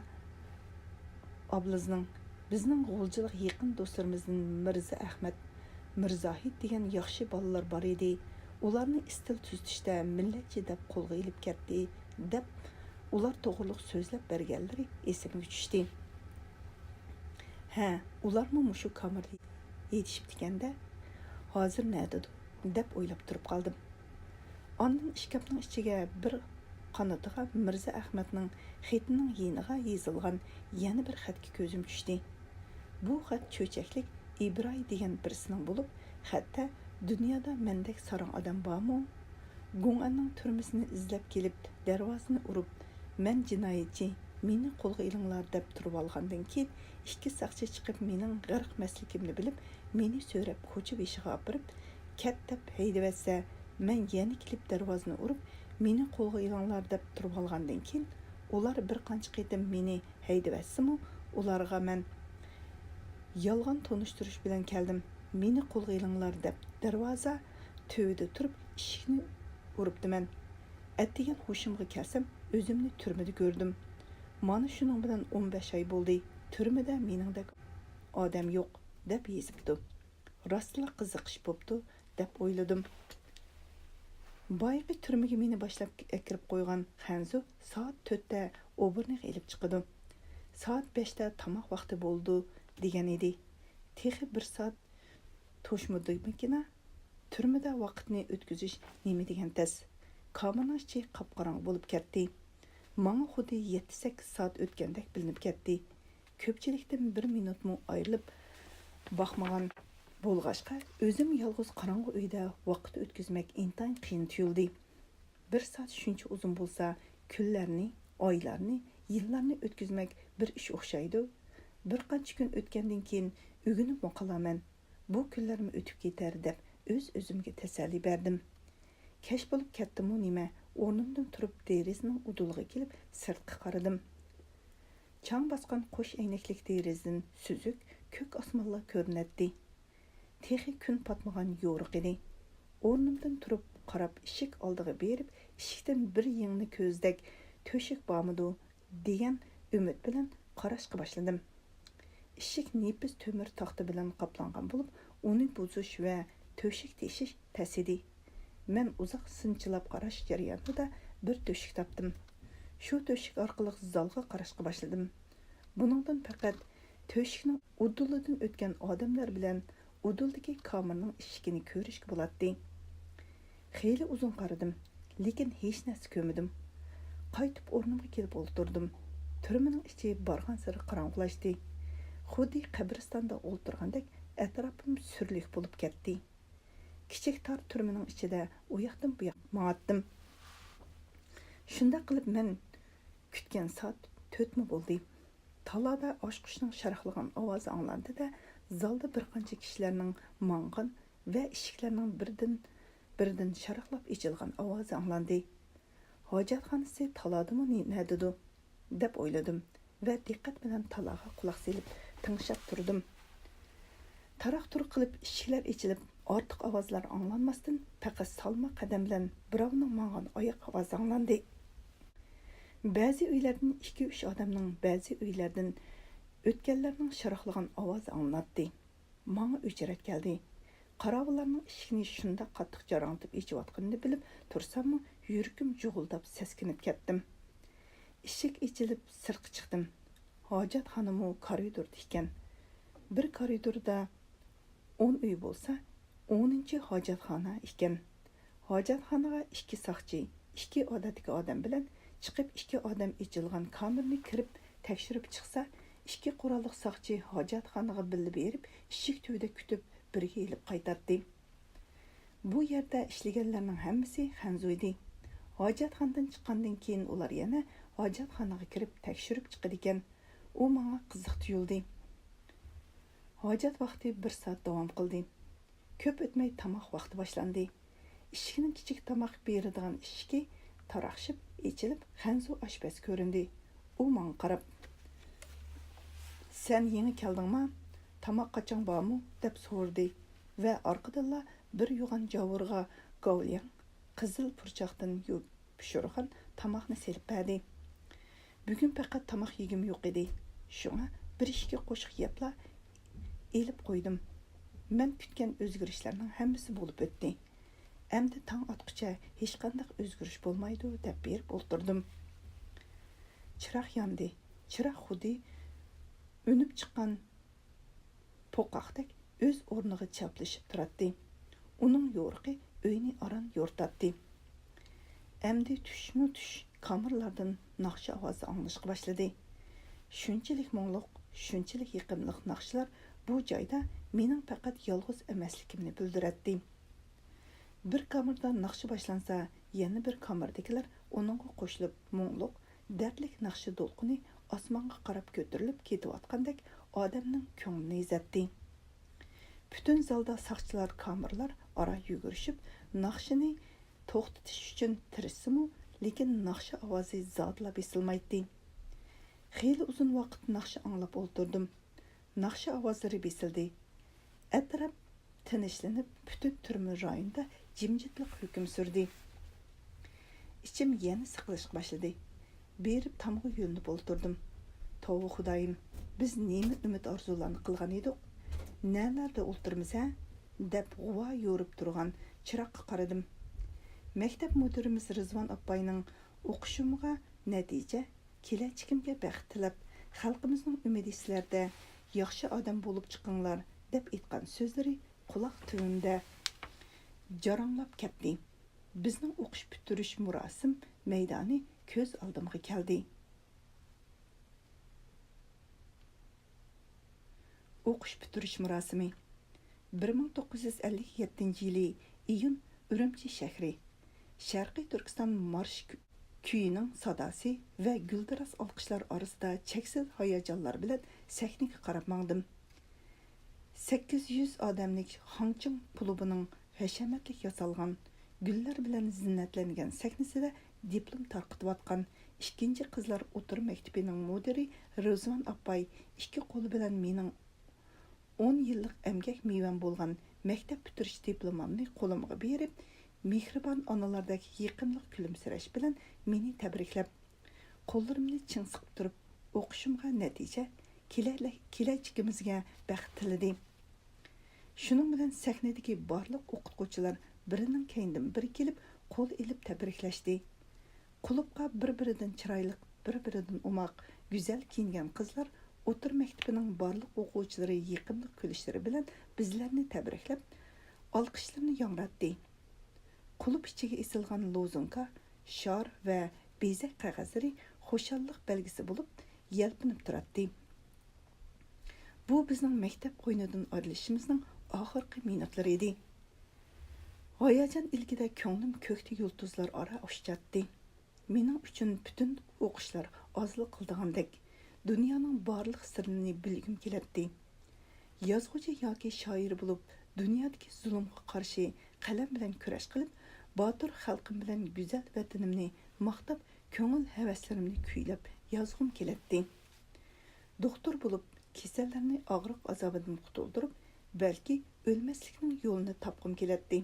ئابلىزنىڭ، «بىزنىڭ غۇلجىلىق يېقىن دوستلىرىمىزدىن مىرزا ئەخمەت، مىرزاھىت دېگەن ياخشى بالىلار بار ئىدى. ئۇلارنى ئىستىل تۈزىتىشتە مىللەتچى دەپ قولغا ئېلىپ كەتتى» دەپ، ئۇلار توغرىلىق سۆزلەپ بەرگەنلىرى ئېسىمگە چۈشتى. ھە، ئۇلارمۇ مۇشۇ كامېردا يېتىشىپتىكەن-دە، ھازىر نەدىدۇ دەپ ئويلاپ تۇرۇپ قالدىم. ئاندىن ئىشكاپنىڭ ئىچىگە بىر قانىتىغا مىرزا ئەخمەتنىڭ خېتىنىڭ يېنىغا يېزىلغان يەنە بىر خەتكە كۆزۈم چۈشتى. بۇ خەت چۆچەكلىك ئىبراي دېگەن بىرسىنىڭ بولۇپ، خەتتە: «دۇنيادا مەندەك ساراڭ ئادەم بارمۇ؟ گۇڭئەننىڭ تۈرمىسىنى ئىزدەپ كېلىپ، دەرۋازىنى ئۇرۇپ، 'مەن جىنايەتچى، مېنى قولغا ئېلىڭلار' دەپ تۇرۇۋالغاندىن كېيىن، ئىككى ساقچى چىقىپ، مېنىڭ غەرق ئەمەسلىكىمنى بىلىپ، مېنى سۆرەپ كوچا بېشىغا ئاپىرىپ، 'كەت' دەپ ھەيدىۋەتسە، مەن يەنە كېلىپ دەرۋازىنى ئۇرۇپ، 'مېنى قولغا ئېلىڭلار' دەپ تۇرۇۋالغاندىن كېيىن، ئۇلار بىر قانچە قېتىم مېنى ھەيدىۋەتسىمۇ، ئۇلارغا مەن يالغان تونۇشتۇرۇش بىلەن كەلدىم. مېنى قولغا ئېلىڭلار دەپ دەرۋازا تۈۋىدە تۇرۇپ ئىشىكنى ئۇرۇپتىمەن. ئەتىگەن ھوشۇمغا كەلسەم، ئۆزۈمنى تۈرمىدە كۆردۈم. مانا شۇنىڭ بىلەن ئون بەش ئاي بولدى. تۈرمىدە مېنىڭدەك ئادەم يوق، دەپ يېزىپتۇ. راستلا قىزىق ئىش بوپتۇ، دەپ ئويلىدىم. بايىقى تۈرمىگە مېنى باشلاپ ئەكىرىپ قويغان خەنزۇ سائەت تۆتتە ئوبورنىك ئېلىپ چىقىدۇ. سائەت بەشتە تاماق ۋاقتى بولىدۇ، دېگەن ئىدى. تېخى بىر سائەت توشمىدىمىكىنا؟ تۈرمىدە ۋاقىتنى ئۆتكۈزۈش نېمە دېگەن تەس. كامېرنىڭ ئىچى قاپقاراڭغۇ بولۇپ كەتتى. ماڭا خۇددى يەتتە-سەككىز سائەت ئۆتكەندەك بىلىنىپ كەتتى. كۆپچىلىكتىن بىر مىنۇتمۇ ئايرىلىپ باقمىغان بولغاچقا، ئۆزۈم يالغۇز قاراڭغۇ ئۆيدە ۋاقىت ئۆتكۈزمەك ئىنتايىن قىيىن تۇيۇلدى. بىر سائەت شۇنچە ئۇزۇن بولسا، كۈنلەرنى، ئايلارنى، يىللارنى ئۆتكۈزمەك بىر ئىش ئوخشايدۇ. بىر قانچە كۈن ئۆتكەندىن كېيىن ئۆگىنىپمۇ قالارمەن. بۇ كۈنلەرمۇ ئۆتۈپ كېتەر، دەپ ئۆز-ئۆزۈمگە تەسەللى بەردىم. كەچ بولۇپ كەتتىمۇ نېمە، ئورنۇمدىن تۇرۇپ دېرىزىنىڭ ئۇدۇلىغا كېلىپ سىرتقا قارىدىم. چاڭ باسقان قوش ئەينەكلىك دېرىزىدىن سۈزۈك كۆك ئاسمانلا كۆرۈنەتتى. تېخى كۈن پاتمىغان يورۇق ئىدى. ئورنۇمدىن تۇرۇپ قاراپ ئىشىك ئالدىغا بېرىپ، ئىشىكتىن بىر يىڭنە كۆزدەك تۆشۈك بارمىدۇ دېگەن ئۈمىد بىلەن قاراشقا باشلىدىم. ئىشىك نېپىز تۆمۈر تاختا بىلەن قاپلانغان بولۇپ، ئۇنى بۇزۇش ۋە تۆشۈك تېشىش تەس ئىدى. مەن ئۇزاق سىنچىلاپ قاراش جەريانىدا بىر تۆشۈك تاپتىم. شۇ تۆشۈك ئارقىلىق زالغا قاراشقا باشلىدىم. بۇنىڭدىن پەقەت تۆشۈكنىڭ ئۇدۇلىدىن ئۆتكەن ئادەملەر بىلەن ئۇدۇلدىكى كامېرنىڭ ئىشىكىنى كۆرۈشكە بولاتتى. خېلى ئۇزۇن قارىدىم، لېكىن ھېچ نەرسە كۆرمىدىم. قايتىپ ئورنۇمغا كېلىپ ئولتۇردۇم. تۈرمىنىڭ ئىچى بارغانسېرى قاراڭغۇلاشتى. خۇددى قەبرىستاندا ئولتۇرغاندەك ئەتراپىم سۈرلۈك بولۇپ كەتتى. كىچىك تار تۈرمىنىڭ ئىچىدە ئۇياقتىن بۇياققا ماڭاتتىم. شۇنداق قىلىپ مەن كۈتكەن سائەت تۆتمۇ بولدى. تالادا ئاچقۇچنىڭ شاراقلىغان ئاۋازى ئاڭلاندى-دە، زالدا بىر قانچە كىشىلەرنىڭ ماڭغان ۋە ئىشىكلەرنىڭ بىردىن، بىردىن شاراقلاپ ئېچىلغان ئاۋازى ئاڭلاندى. ھاجەتخانىسى تالادىمۇ نى-، نەدىدۇ؟ دەپ ئويلىدىم ۋە دىققەت بىلەن تالاغا قۇلاق سېلىپ تىڭشاپ تۇردۇم. تاراق-تۇرۇق قىلىپ ئىشىكلەر ئېچىلىپ، ئارتۇق ئاۋازلار ئاڭلانماستىن، پەقەت سالماق قەدەم بىلەن بىراۋنىڭ ماڭغان ئاياق ئاۋازى ئاڭلاندى. بەزى ئۆيلەردىن ئىككى-ئۈچ ئادەمنىڭ، بەزى ئۆيلەردىن ئۆتكەنلەرنىڭ شاراقلىغان ئاۋازى ئاڭلىناتتى. ماڭا ئۆچرەت كەلدى. قاراۋۇللارنىڭ ئىشىكنى شۇنداق قاتتىق جاراڭلىتىپ ئېچىۋاتقىنىنى بىلىپ تۇرساممۇ، يۈرىكىم جۇغۇلداپ سەسكىنىپ كەتتىم. ئىشىك ئېچىلىپ سىرتقا چىقتىم. ھاجەتخانىمۇ كارىدوردا ئىكەن. بىر كارىدوردا ئون ئۆي بولسا، ئونىنچى ھاجەتخانا ئىكەن. ھاجەتخانىغا ئىككى ساقچى، ئىككى ئادەتتىكى ئادەم بىلەن چىقىپ، ئىككى ئادەم ئېچىلغان كامېرنى كىرىپ تەكشۈرۈپ چىقسا، ئىككى قوراللىق ساقچى ھاجەتخانىغا بىللە بېرىپ، ئىشىك تۈۋىدە كۈتۈپ، بىرگە ئېلىپ قايتاتتى. بۇ يەردە ئىشلىگەنلەرنىڭ ھەممىسى خەنزۇ ئىدى. ھاجەتخانىدىن چىققاندىن كېيىن ئۇلار يەنە ھاجەتخانىغا كىرىپ تەكشۈرۈپ چىقىدىكەن. ئۇ ماڭا قىزىق تۇيۇلدى. ھاجەت ۋاقتى بىر سائەت داۋام قىلدى. كۆپ ئۆتمەي تاماق ۋاقتى باشلاندى. ئىشىكنىڭ كىچىك تاماق بېرىدىغان ئىشىكى تاراقشىپ ئېچىلىپ، خەنزۇ ئاشپەز كۆرۈندى. ئۇ ماڭا قاراپ، «سەن يېڭى كەلدىڭما؟ تاماق قاچاڭ بارمۇ؟» دەپ سورىدى ۋە ئارقىدىنلا بىر يوغان جاۋۇرغا گاۋلياڭ، قىزىل پۇرچاقتىن يۇ-، پىشۇرغان تاماقنى سېلىپ بەردى. بۈگۈن پەقەت تاماق يېگۈم يوق ئىدى، شۇڭا بىر ئىككى قوشۇق يەپلا ئېلىپ قويدۇم. مەن كۈتكەن ئۆزگىرىشلەرنىڭ ھەممىسى بولۇپ ئۆتتى. ئەمدى تاڭ ئاتقۇچە ھېچقانداق ئۆزگىرىش بولمايدۇ، دەپ بېرىپ ئولتۇردۇم. چىراغ ياندى. چىراغ خۇددى ئۈنۈپ چىققان پوقاقتەك ئۆز ئورنىغا چاپلىشىپ تۇراتتى. ئۇنىڭ يورۇقى ئۆينى ئاران يورۇتاتتى. ئەمدى چۈشمۇ چۈش كامېرلاردىن ناخشا ئاۋازى ئاڭلىنىشقا باشلىدى. شۇنچىلىك مۇڭلۇق، شۇنچىلىك يېقىملىق ناخشىلار بۇ جايدا مېنىڭ پەقەت يالغۇز ئەمەسلىكىمنى بىلدۈرەتتى. بىر كامېردا ناخشا باشلانسا، يەنە بىر كامېردىكىلەر ئۇنىڭغا قوشۇلۇپ، مۇڭلۇق، دەردلىك ناخشا دولقۇنى ئاسمانغا قاراپ كۆتۈرۈلۈپ كېتىۋاتقاندەك ئادەمنىڭ كۆڭلىنى ئېزەتتى. پۈتۈن زالدا ساقچىلار، كامېرلار ئارا يۈگۈرۈشۈپ، ناخشىنى توختىتىش ئۈچۈن تىرىشسىمۇ، لېكىن ناخشا ئاۋازى زادىلا بېسىلمايتتى. خېلى ئۇزۇن ۋاقىت ناخشا ئاڭلاپ ئولتۇردۇم. ناخشا ئاۋازلىرى بېسىلدى. ئەتراپ تىنچلىنىپ، پۈتۈن تۈرمە رايونىدا جىمجىتلىق ھۆكۈم سۈردى. ئىچىم يەنە سىقىلىشقا باشلىدى. بېرىپ تامغا يۆلىنىپ ئولتۇردۇم. توۋا خۇدايىم، بىز نېمە ئۈمىد ئارزۇلارنى قىلغان ئىدۇق؟ نەلەردە ئولتۇرىمىز ھە؟ دەپ غۇۋا يورۇپ تۇرغان چىراغقا قارىدىم. مەكتەپ مۇدىرىمىز رىزۋان ئاپاينىڭ «ئوقۇشۇمغا نەتىجە، كېلەچىكىمگە بەخت تىلەپ، خەلقىمىزنىڭ ئۈمىدى سىلەردە، ياخشى ئادەم بولۇپ چىقىڭلار» دەپ ئېيتقان سۆزلىرى قۇلاق تۈۋىمدە جاراڭلاپ كەتتى. بىزنىڭ ئوقۇش پۈتتۈرۈش مۇراسىم مەيدانى كۆز ئالدىمغا كەلدى. ئوقۇش پۈتتۈرۈش مۇراسىمى. بىر مىڭ توققۇز يۈز ئەللىك يەتتىنچى يىلى ئىيۇن، ئۈرۈمچى شەھىرى. شەرقىي تۈركىستان مارش كۈ-، كۈيىنىڭ ساداسى ۋە گۈلدۈراس ئالقىشلار ئارىسىدا چەكسىز ھاياجانلار بىلەن سەھنىگە قاراپ ماڭدىم. سەككىز يۈز ئادەملىك خاڭچىڭ كۇلۇبىنىڭ ھەشەمەتلىك ياسالغان، گۈللەر بىلەن زىننەتلەنگەن سەھنىسىدە دىپلوم تارقىتىۋاتقان ئىككىنچى قىزلار ئوتتۇرا مەكتىپىنىڭ مۇدىرى رىزۋان ئاپاي ئىككى قولى بىلەن مېنىڭ ئون يىللىق ئەمگەك مېۋەم بولغان مەكتەپ پۈتتۈرۈش دىپلومامنى قولۇمغا بېرىپ، مېھرىبان ئانىلاردەك يېقىملىق كۈلۈمسىرەش بىلەن مېنى تەبرىكلەپ، قوللىرىمنى چىڭ سىقىپ تۇرۇپ، ئوقۇشۇمغا نەتىجە، كېلەلە-، كېلەچىكىمىزگە بەخت تىلىدى. شۇنىڭ بىلەن سەھنىدىكى بارلىق ئوقۇتقۇچىلار بىرىنىڭ كەينىدىن بىرى كېلىپ، قول ئېلىپ تەبرىكلەشتى. كۇلۇبقا بىر-بىرىدىن چىرايلىق، بىر-بىرىدىن ئوماق، گۈزەل كىيىنگەن قىزلار ئوتتۇرا مەكتىپىنىڭ بارلىق ئوقۇغۇچىلىرى يېقىملىق كۈلۈشلىرى بىلەن بىزلەرنى تەبرىكلەپ، ئالقىشلىرىنى ياڭراتتى. كۇلۇب ئىچىگە ئېسىلغان لوزۇنكا، شار ۋە بېزەك قەغەزلىرى خۇشاللىق بەلگىسى بولۇپ يەلپۈنۈپ تۇراتتى. بۇ بىزنىڭ مەكتەپ قوينىدىن ئايرىلىشىمىزنىڭ ئاخىرقى مىنۇتلىرى ئىدى. ھاياجان ئىلكىدە كۆڭلۈم كۆكتە يۇلتۇزلار ئارا ئۇچاتتى. مېنىڭ ئۈچۈن پۈتۈن ئوقۇشلار ئازلىق قىلىدىغاندەك، دۇنيانىڭ بارلىق سىرلىرىنى بىلگۈم كېلەتتى. يازغۇچى ياكى شائىر بولۇپ، دۇنيادىكى زۇلۇمغا قارشى قەلەم بىلەن كۈرەش قىلىپ، باتۇر خەلقىم بىلەن گۈزەل ۋەتىنىمنى ماختاپ، كۆڭۈل ھەۋەسلىرىمنى كۈيلەپ يازغۇم كېلەتتى. دوختۇر بولۇپ، كېسەللەرنى ئاغرىق ئازابىدىن قۇتۇلدۇرۇپ، بەلكى ئۆلمەسلىكنىڭ يولىنى تاپقۇم كېلەتتى.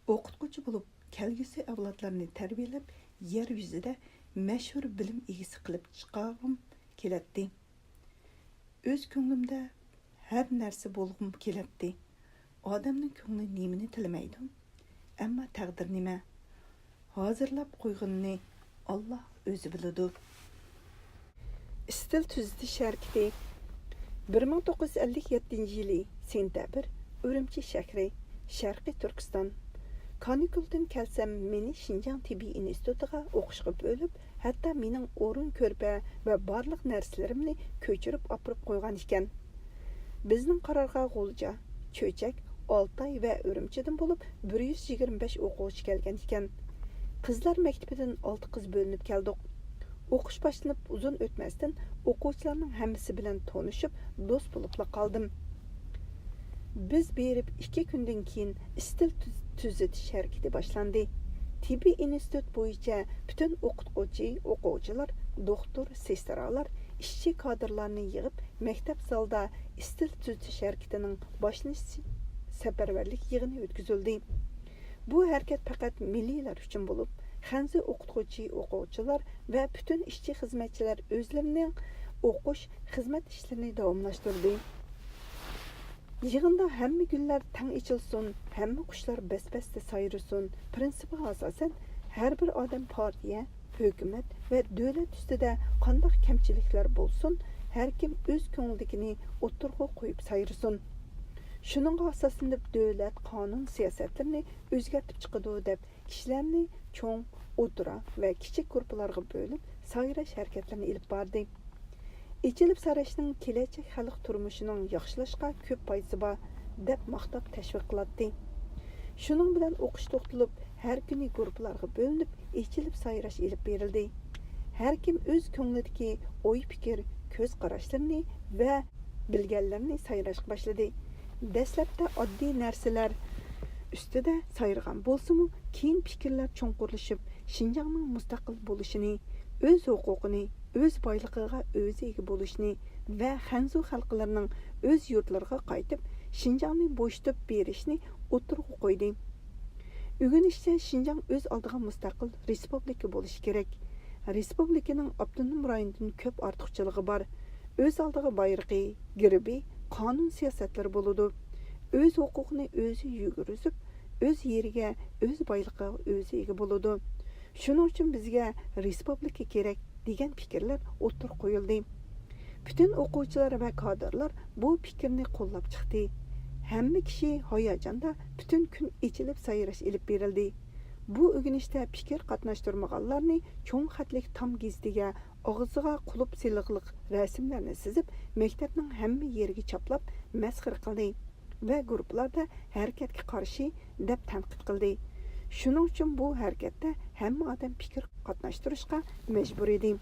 ئوقۇتقۇچى بولۇپ، كەلگۈسى ئەۋلادلارنى تەربىيەلەپ، يەر يۈزىدە مەشھۇر بىلىم ئىگىسى قىلىپ چىقارغۇم كېلەتتى. ئۆز كۆڭلۈمدە ھەر نەرسە بولغۇم كېلەتتى. ئادەمنىڭ كۆڭلى نېمىنى تىلىمەيدۇ؟ ئەمما تەقدىر نېمە؟ ھازىرلاپ قويغىنىنى ئاللا ئۆزى بىلىدۇ. ئىستىل تۈزىتىش ھەرىكىتى. بىر مىڭ توققۇز يۈز ئەللىك يەتتىنچى يىلى سېنتەبىر، ئۈرۈمچى شەھىرى، شەرقىي تۈركىستان. كانىكۇلدىن كەلسەم، مېنى شىنجاڭ تېببىي ئىنستىتۇتىغا ئوقۇشقا بۆلۈپ، ھەتتا مېنىڭ ئورۇن كۆرپە ۋە بارلىق نەرسىلىرىمنى كۆچۈرۈپ ئاپىرىپ قويغان ئىكەن. بىزنىڭ قارارغا غۇلجا، چۆچەك، ئالتاي ۋە ئۈرۈمچىدىن بولۇپ بىر يۈز يىگىرمە بەش ئوقۇغۇچى كەلگەن ئىكەن. قىزلار مەكتىپىدىن ئالتە قىز بۆلۈنۈپ كەلدۇق. ئوقۇش باشلىنىپ ئۇزۇن ئۆتمەستىن ئوقۇغۇچىلارنىڭ ھەممىسى بىلەن تونۇشۇپ، دوست بولۇپلا قالدىم. بىز بېرىپ ئىككى كۈندىن كېيىن ئىستىل تۈز-، تۈزىتىش ھەرىكىتى باشلاندى. تېببىي ئىنستىتۇت بويىچە پۈتۈن ئوقۇتقۇچى، ئوقۇغۇچىلار، دوختۇر، سېسترالار، ئىشچى كادىرلارنى يىغىپ، مەكتەپ زالىدا ئىستىل تۈزىتىش ھەرىكىتىنىڭ باشلىنىش سەپەرۋەرلىك يىغىنى ئۆتكۈزۈلدى. بۇ ھەرىكەت پەقەت مىللىيلار ئۈچۈن بولۇپ، خەنزۇ ئوقۇتقۇچى، ئوقۇغۇچىلار ۋە پۈتۈن ئىشچى خىزمەتچىلەر ئۆزلىرىنىڭ ئوقۇش، خىزمەت ئىشلىرىنى داۋاملاشتۇردى. يىغىندا «ھەممە گۈللەر تەڭ ئېچىلسۇن، ھەممە قۇشلار بەس-بەستە سايرىسۇن» پىرىنسىپىغا ئاساسەن، ھەر بىر ئادەم پارتىيە، ھۆكۈمەت ۋە دۆلەت ئۈستىدە قانداق كەمچىلىكلەر بولسۇن، ھەركىم ئۆز كۆڭلىدىكىنى ئوتتۇرىغا قويۇپ سايرىسۇن. شۇنىڭغا ئاساسلىنىپ، دۆلەت قانۇن سىياسەتلىرىنى ئۆزگەرتىپ چىقىدۇ، دەپ كىشىلەرنى چوڭ، ئوتتۇرا ۋە كىچىك گۇرۇپپىلارغا بۆلۈپ، سايراش ھەرىكەتلىرىنى ئېلىپ باردى. ئېچىلىپ سايراشنىڭ كېلەچەك خەلق تۇرمۇشىنىڭ ياخشىلىشىغا كۆپ پايدىسى بار، دەپ ماختاپ تەشۋىق قىلاتتى. شۇنىڭ بىلەن ئوقۇش توختىلىپ، ھەر كۈنى گۇرۇپپىلارغا بۆلۈنۈپ، ئېچىلىپ سايراش ئېلىپ بېرىلدى. ھەر كىم ئۆز كۆڭلىدىكى ئوي-پىكىر، كۆز قاراشلىرىنى ۋە بىلگەنلىرىنى سايراشقا باشلىدى. دەسلەپتە ئاددىي نەرسىلەر ئۈستىدە سايرىغان بولسىمۇ، كېيىن پىكىرلەر چوڭقۇرلىشىپ، شىنجاڭنىڭ مۇستەقىل بولۇشىنى، ئۆز ھوقۇقىنى، ئۆز بايلىقىغا ئۆزى ئىگە بولۇشىنى ۋە خەنزۇ خەلقلىرىنىڭ ئۆز يۇرتلىرىغا قايتىپ، شىنجاڭنى بوشىتىپ بېرىشنى ئوتتۇرىغا قويدى. ئۆگىنىشىچە، شىنجاڭ ئۆز ئالدىغا مۇستەقىل رېسپۇبلىكا بولۇشى كېرەك. رېسپۇبلىكىنىڭ ئاپتونوم رايوندىن كۆپ ئارتۇقچىلىقى بار. ئۆز ئالدىغا بايرىقى، گېربى، قانۇن سىياسەتلىرى بولىدۇ. ئۆز ھوقۇقىنى ئۆزى يۈرگۈزۈپ، ئۆز يېرىگە، ئۆز بايلىقىغا ئۆزى ئىگە بولىدۇ. شۇنىڭ ئۈچۈن بىزگە رېسپۇبلىكا كېرەك، دېگەن پىكىرلەر ئوتتۇرىغا قويۇلدى. پۈتۈن ئوقۇغۇچىلار ۋە كادىرلار بۇ پىكىرنى قوللاپ چىقتى. ھەممە كىشى ھاياجاندا پۈتۈن كۈن ئېچىلىپ سايراش ئېلىپ بېرىلدى. بۇ ئۆگىنىشتە پىكىر قاتناشتۇرمىغانلارنى چوڭ خەتلىك تام گېزىتىگە ئاغزىغا قۇلۇپ سېلىقلىق رەسىملەرنى سىزىپ، مەكتەپنىڭ ھەممە يېرىگە چاپلاپ مەسخىرە قىلدى ۋە گۇرۇپپىلاردا ھەرىكەتكە قارشى دەپ تەنقىد قىلدى. شۇنىڭ ئۈچۈن بۇ ھەرىكەتتە ھەممە ئادەم پىكىر قاتناشتۇرۇشقا مەجبۇر ئىدى.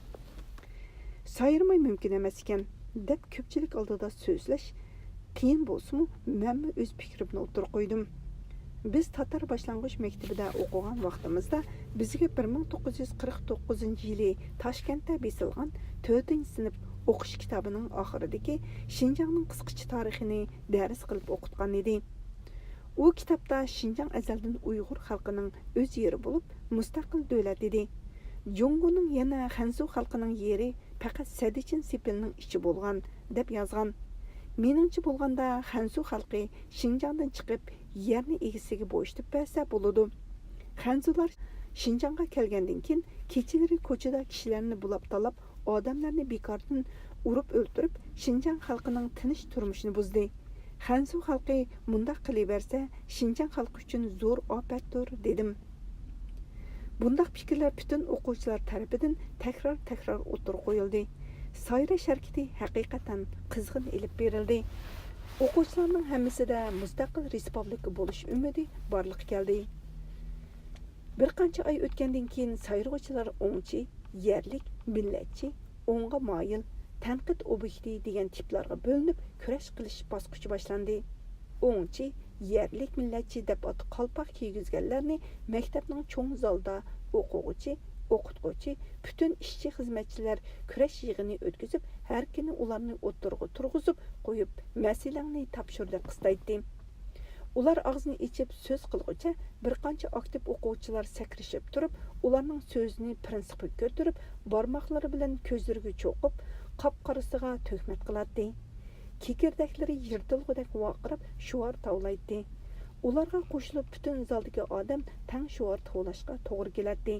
سايرىماي مۇمكىن ئەمەس ئىكەن، دەپ كۆپچىلىك ئالدىدا سۆزلەش قىيىن بولسىمۇ، مەنمۇ ئۆز پىكرىمنى ئوتتۇرىغا قويدۇم. بىز تاتار باشلانغۇچ مەكتىپىدە ئوقۇغان ۋاقتىمىزدا، بىزگە بىر مىڭ توققۇز يۈز قىرىق توققۇزىنچى يىلى تاشكەنتتە بېسىلغان تۆتىنچى سىنىپ ئوقۇش كىتابىنىڭ ئاخىرىدىكى شىنجاڭنىڭ قىسقىچە تارىخىنى دەرس قىلىپ ئوقۇتقان ئىدى. ئۇ كىتابتا شىنجاڭ ئەزەلدىن ئۇيغۇر خەلقىنىڭ ئۆز يېرى بولۇپ، مۇستەقىل دۆلەت ئىدى. جۇڭگونىڭ يەنە خەنزۇ خەلقىنىڭ يېرى پەقەت سەددىچىن سېپىلنىڭ ئىچى بولغان، دەپ يازغان. مېنىڭچە بولغاندا، خەنزۇ خەلقى شىنجاڭدىن چىقىپ، يەرنى ئىگىسىگە بوشىتىپ بەرسە بولىدۇ. خەنزۇلار شىنجاڭغا كەلگەندىن كېيىن، كېچىلىرى كوچىدا كىشىلەرنى بۇلاپ تالاپ، ئادەملەرنى بىكاردىن ئۇرۇپ ئۆلتۈرۈپ، شىنجاڭ خەلقىنىڭ تىنچ تۇرمۇشىنى بۇزدى. خەنزۇ خەلقى مۇنداق قىلىۋەرسە، شىنجاڭ خەلقى ئۈچۈن زور ئاپەتتۇر، دېدىم. بۇنداق پىكىرلەر پۈتۈن ئوقۇغۇچىلار تەرىپىدىن تەكرار-تەكرار ئوتتۇرىغا قويۇلدى. سايراش ھەرىكىتى ھەقىقەتەن قىزغىن ئېلىپ بېرىلدى. ئوقۇغۇچىلارنىڭ ھەممىسىدە مۇستەقىل رېسپۇبلىكا بولۇش ئۈمىدى بارلىققا كەلدى. بىر قانچە ئاي ئۆتكەندىن كېيىن، سايرىغۇچىلار ئوڭچى، يەرلىك، مىللەتچى، ئوڭغا مايىل، تەنقىد ئوبيېكتى دېگەن تىپلارغا بۆلۈنۈپ، كۈرەش قىلىش باسقۇچى باشلاندى. ئوڭچى، يەرلىك مىللەتچى دەپ ئات قالپاق كىيگۈزگەنلەرنى مەكتەپنىڭ چوڭ زالىدا ئوقۇغۇچى، ئوقۇتقۇچى، پۈتۈن ئىشچى خىزمەتچىلەر كۈرەش يىغىنى ئۆتكۈزۈپ، ھەر كۈنى ئۇلارنى ئوتتۇرىغا تۇرغۇزۇپ قويۇپ، مەسىلەڭنى تاپشۇر دەپ قىستايتتى. ئۇلار ئاغزىنى ئېچىپ سۆز قىلغۇچە، بىر قانچە ئاكتىپ ئوقۇغۇچىلار سەكرىشىپ تۇرۇپ، ئۇلارنىڭ سۆزىنى پىرىنسىپقا كۆتۈرۈپ، بارماقلىرى بىلەن كۆزلىرىگە چوقۇپ، قاپقارىسىغا تۆھمەت قىلاتتى. كېكىردەكلىرى يىرتىلغۇدەك ۋارقىراپ، شوئار توۋلايتتى. ئۇلارغا قوشۇلۇپ پۈتۈن زالدىكى ئادەم تەڭ شوئار توۋلاشقا توغرا كېلەتتى.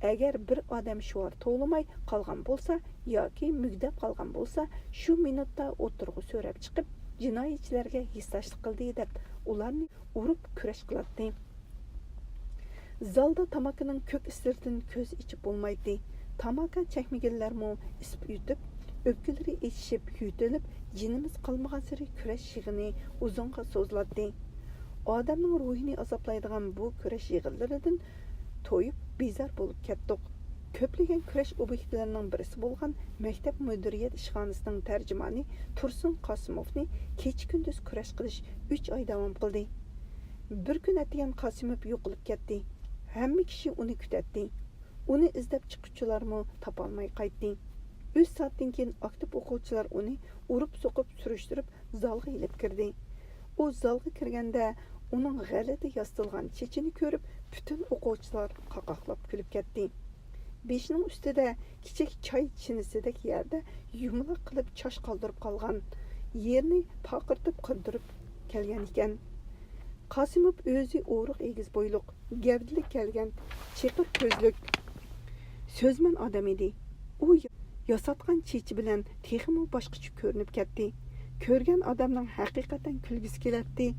ئەگەر بىر ئادەم شوئار توۋلىماي قالغان بولسا ياكى مۈگدەپ قالغان بولسا، شۇ مىنۇتتا ئوتتۇرىغا سۆرەپ چىقىپ، جىنايەتچىلەرگە ھېسداشلىق قىلدى، دەپ ئۇلارنى ئۇرۇپ كۈرەش قىلاتتى. زالدا تاماكىنىڭ كۆپ ئىسلىرىدىن كۆز ئېچىپ بولمايتتى. تاماكا چەكمىگەنلەرمۇ ئىسپ يۇتۇپ، ئۆپكىلىرى ئېچىشىپ، يۆتىلىپ، جېنىمىز قالمىغانسېرى كۈرەش يىغىنى ئۇزۇنغا سوزۇلاتتى. ئادەمنىڭ روھىنى ئازابلايدىغان بۇ كۈرەش يىغىنلىرىدىن تويۇپ، بىزار بولۇپ كەتتۇق. كۆپلىگەن كۈرەش ئوبيېكتلىرىنىڭ بىرسى بولغان مەكتەپ مۇدىرىيەت ئىشخانىسىنىڭ تەرجىمانى تۇرسۇن قاسىموفنى كېچە-كۈندۈز كۈرەش قىلىش ئۈچ ئاي داۋام قىلدى. بىر كۈن ئەتىگەن قاسىموف يوقىلىپ كەتتى. ھەممە كىشى ئۇنى كۈتەتتى. ئۇنى ئىزدەپ چىققۇچىلارمۇ تاپالماي قايتتى. ئۈچ سائەتتىن كېيىن ئاكتىپ ئوقۇغۇچىلار ئۇنى ئۇرۇپ-سوقۇپ سۈرۈشتۈرۈپ زالغا ئېلىپ كىردى. ئۇ زالغا كىرگەندە ئۇنىڭ غەلىتە ياسىتىلغان چېچىنى كۆرۈپ پۈتۈن ئوقۇغۇچىلار قاقاقلاپ كۈلۈپ كەتتى. بېشىنىڭ ئۈستىدە كىچىك چاي چىنىسىدەك يەردە يۇمىلاق قىلىپ چاچ قالدۇرۇپ قالغان يېرىنى پارقىرىتىپ قىردۇرۇپ كەلگەن ئىكەن. قاسىموف ئۆزى ئورۇق ئېگىز بويلۇق، گەۋدىلىك كەلگەن، چېقىر كۆزلۈك، سۆزمەن ئادەم ئىدى. ئۇ ياساتقان چېچى بىلەن تېخىمۇ باشقىچە كۆرۈنۈپ كەتتى. كۆرگەن ئادەمنىڭ ھەقىقەتەن كۈلگۈسى كېلەتتى.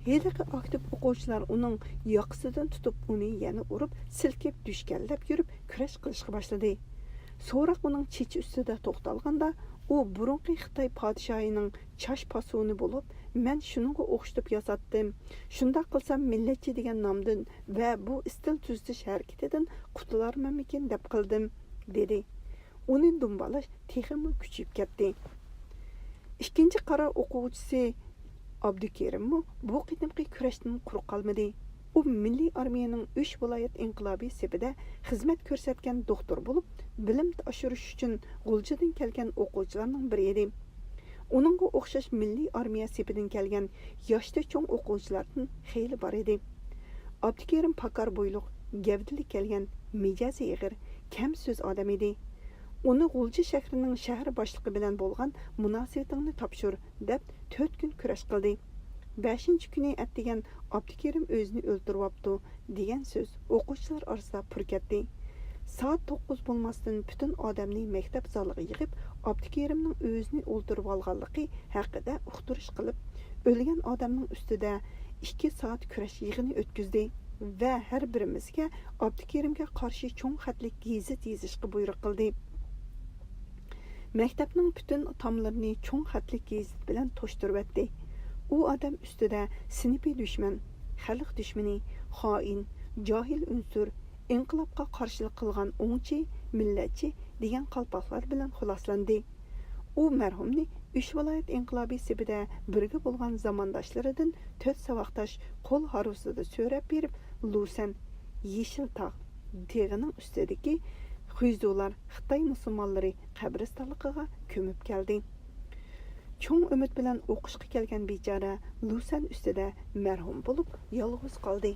ھېلىقى ئاكتىپ ئوقۇغۇچىلار ئۇنىڭ ياقىسىدىن تۇتۇپ، ئۇنى يەنە ئۇرۇپ، سىلكىپ، دۈشكەنلەپ يۈرۈپ، كۈرەش قىلىشقا باشلىدى. سوراق ئۇنىڭ چېچى ئۈستىدە توختالغاندا، ئۇ بۇرۇنقى خىتاي پادىشاھىنىڭ چاچ پاسونى بولۇپ، مەن شۇنىڭغا ئوخشىتىپ ياساتتىم. شۇنداق قىلسام مىللەتچى دېگەن نامدىن ۋە بۇ ئىستىل تۈزىتىش ھەرىكىتىدىن قۇتۇلارمەنمىكىن دەپ قىلدىم، دېدى. ئۇنى دۇمبالاش تېخىمۇ كۈچىيىپ كەتتى. ئىككىنچى قارا ئوقۇغۇچىسى ئابدۇكېرىممۇ بۇ قېتىمقى كۈرەشتىن قۇرۇق قالمىدى. ئۇ مىللىي ئارمىيەنىڭ ئۈچ ۋىلايەت ئىنقىلابى سېپىدە خىزمەت كۆرسەتكەن دوختۇر بولۇپ، بىلىم ئاشۇرۇش ئۈچۈن غۇلجىدىن كەلگەن ئوقۇغۇچىلارنىڭ بىرى ئىدى. ئۇنىڭغا ئوخشاش مىللىي ئارمىيە سېپىدىن كەلگەن ياشتا چوڭ ئوقۇغۇچىلاردىن خېلى بار ئىدى. ئابدۇكېرىم پاكار بويلۇق، گەۋدىلىك كەلگەن، مىجەزى ئېغىر، كەم سۆز ئادەم ئىدى. ئۇنى غۇلجا شەھىرىنىڭ شەھەر باشلىقى بىلەن بولغان مۇناسىۋىتىڭنى تاپشۇر، دەپ تۆت كۈن كۈرەش قىلدى. بەشىنچى كۈنى ئەتىگەن ئابدۇكېرىم ئۆزىنى ئۆلتۈرۈۋاپتۇ، دېگەن سۆز ئوقۇغۇچىلار ئارىسىدا پۇر كەتتى. سائەت توققۇز بولماستىن پۈتۈن ئادەمنى مەكتەپ زالىغا يىغىپ، ئابدۇكېرىمنىڭ ئۆزىنى ئۆلتۈرۈۋالغانلىقى ھەققىدە ئۇقتۇرۇش قىلىپ، ئۆلگەن ئادەمنىڭ ئۈستىدە ئىككى سائەت كۈرەش يىغىنى ئۆتكۈزدى ۋە ھەر بىرىمىزگە ئابدۇكېرىمگە قارشى چوڭ خەتلىك گېزىت يېزىشقا بۇيرۇق قىلدى. مەكتەپنىڭ پۈتۈن تاملىرىنى چوڭ خەتلىك گېزىت بىلەن توشتۇرۇۋەتتى. ئۇ ئادەم ئۈستىدە سىنىپىي دۈشمەن، خەلق دۈشمىنى، خائىن، جاھىل ئۇنسۇر، ئىنقىلابقا قارشىلىق قىلغان ئوڭچى، مىللەتچى دېگەن قالپاقلار بىلەن خۇلاسىلەندى. ئۇ مەرھۇمنى ئۈچ ۋىلايەت ئىنقىلابى سېپىدە بىرگە بولغان زامانداشلىرىدىن تۆت ساۋاقداش قول ھارۋىسىدا سۆرەپ بېرىپ، لۇسەن، يېشىل تاغ، تېغىنىڭ ئۈستىدىكى خۇيزۇلار خىتاي مۇسۇلمانلىرى قەبرىستانلىقىغا كۆمۈپ كەلدى. چوڭ ئۈمىد بىلەن ئوقۇشقا كەلگەن بىچارە لۇسەن ئۈستىدە مەرھۇم بولۇپ يالغۇز قالدى.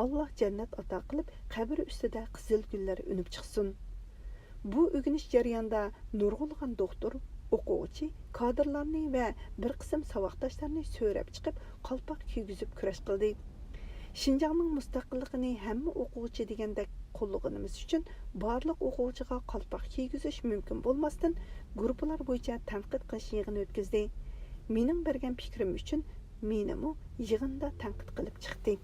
ئاللا جەننەت ئاتا قىلىپ، قەبرە ئۈستىدە قىزىل گۈللەر ئۈنۈپ چىقسۇن. بۇ ئۆگىنىش جەريانىدا نۇرغۇنلىغان دوختۇر، ئوقۇغۇچى، كادىرلارنى ۋە بىر قىسىم ساۋاقداشلارنى سۆرەپ چىقىپ، قالپاق كىيگۈزۈپ كۈرەش قىلدى. شىنجاڭنىڭ مۇستەقىللىقىنى ھەممە ئوقۇغۇچى دېگەندەك قوللىغىنىمىز ئۈچۈن بارلىق ئوقۇغۇچىغا قالپاق كىيگۈزۈش مۇمكىن بولماستىن، گۇرۇپپىلار بويىچە تەنقىد قىلىش يىغىنى ئۆتكۈزدى. مېنىڭ بەرگەن پىكرىم ئۈچۈن مېنىمۇ يىغىندا تەنقىد قىلىپ چىقتى.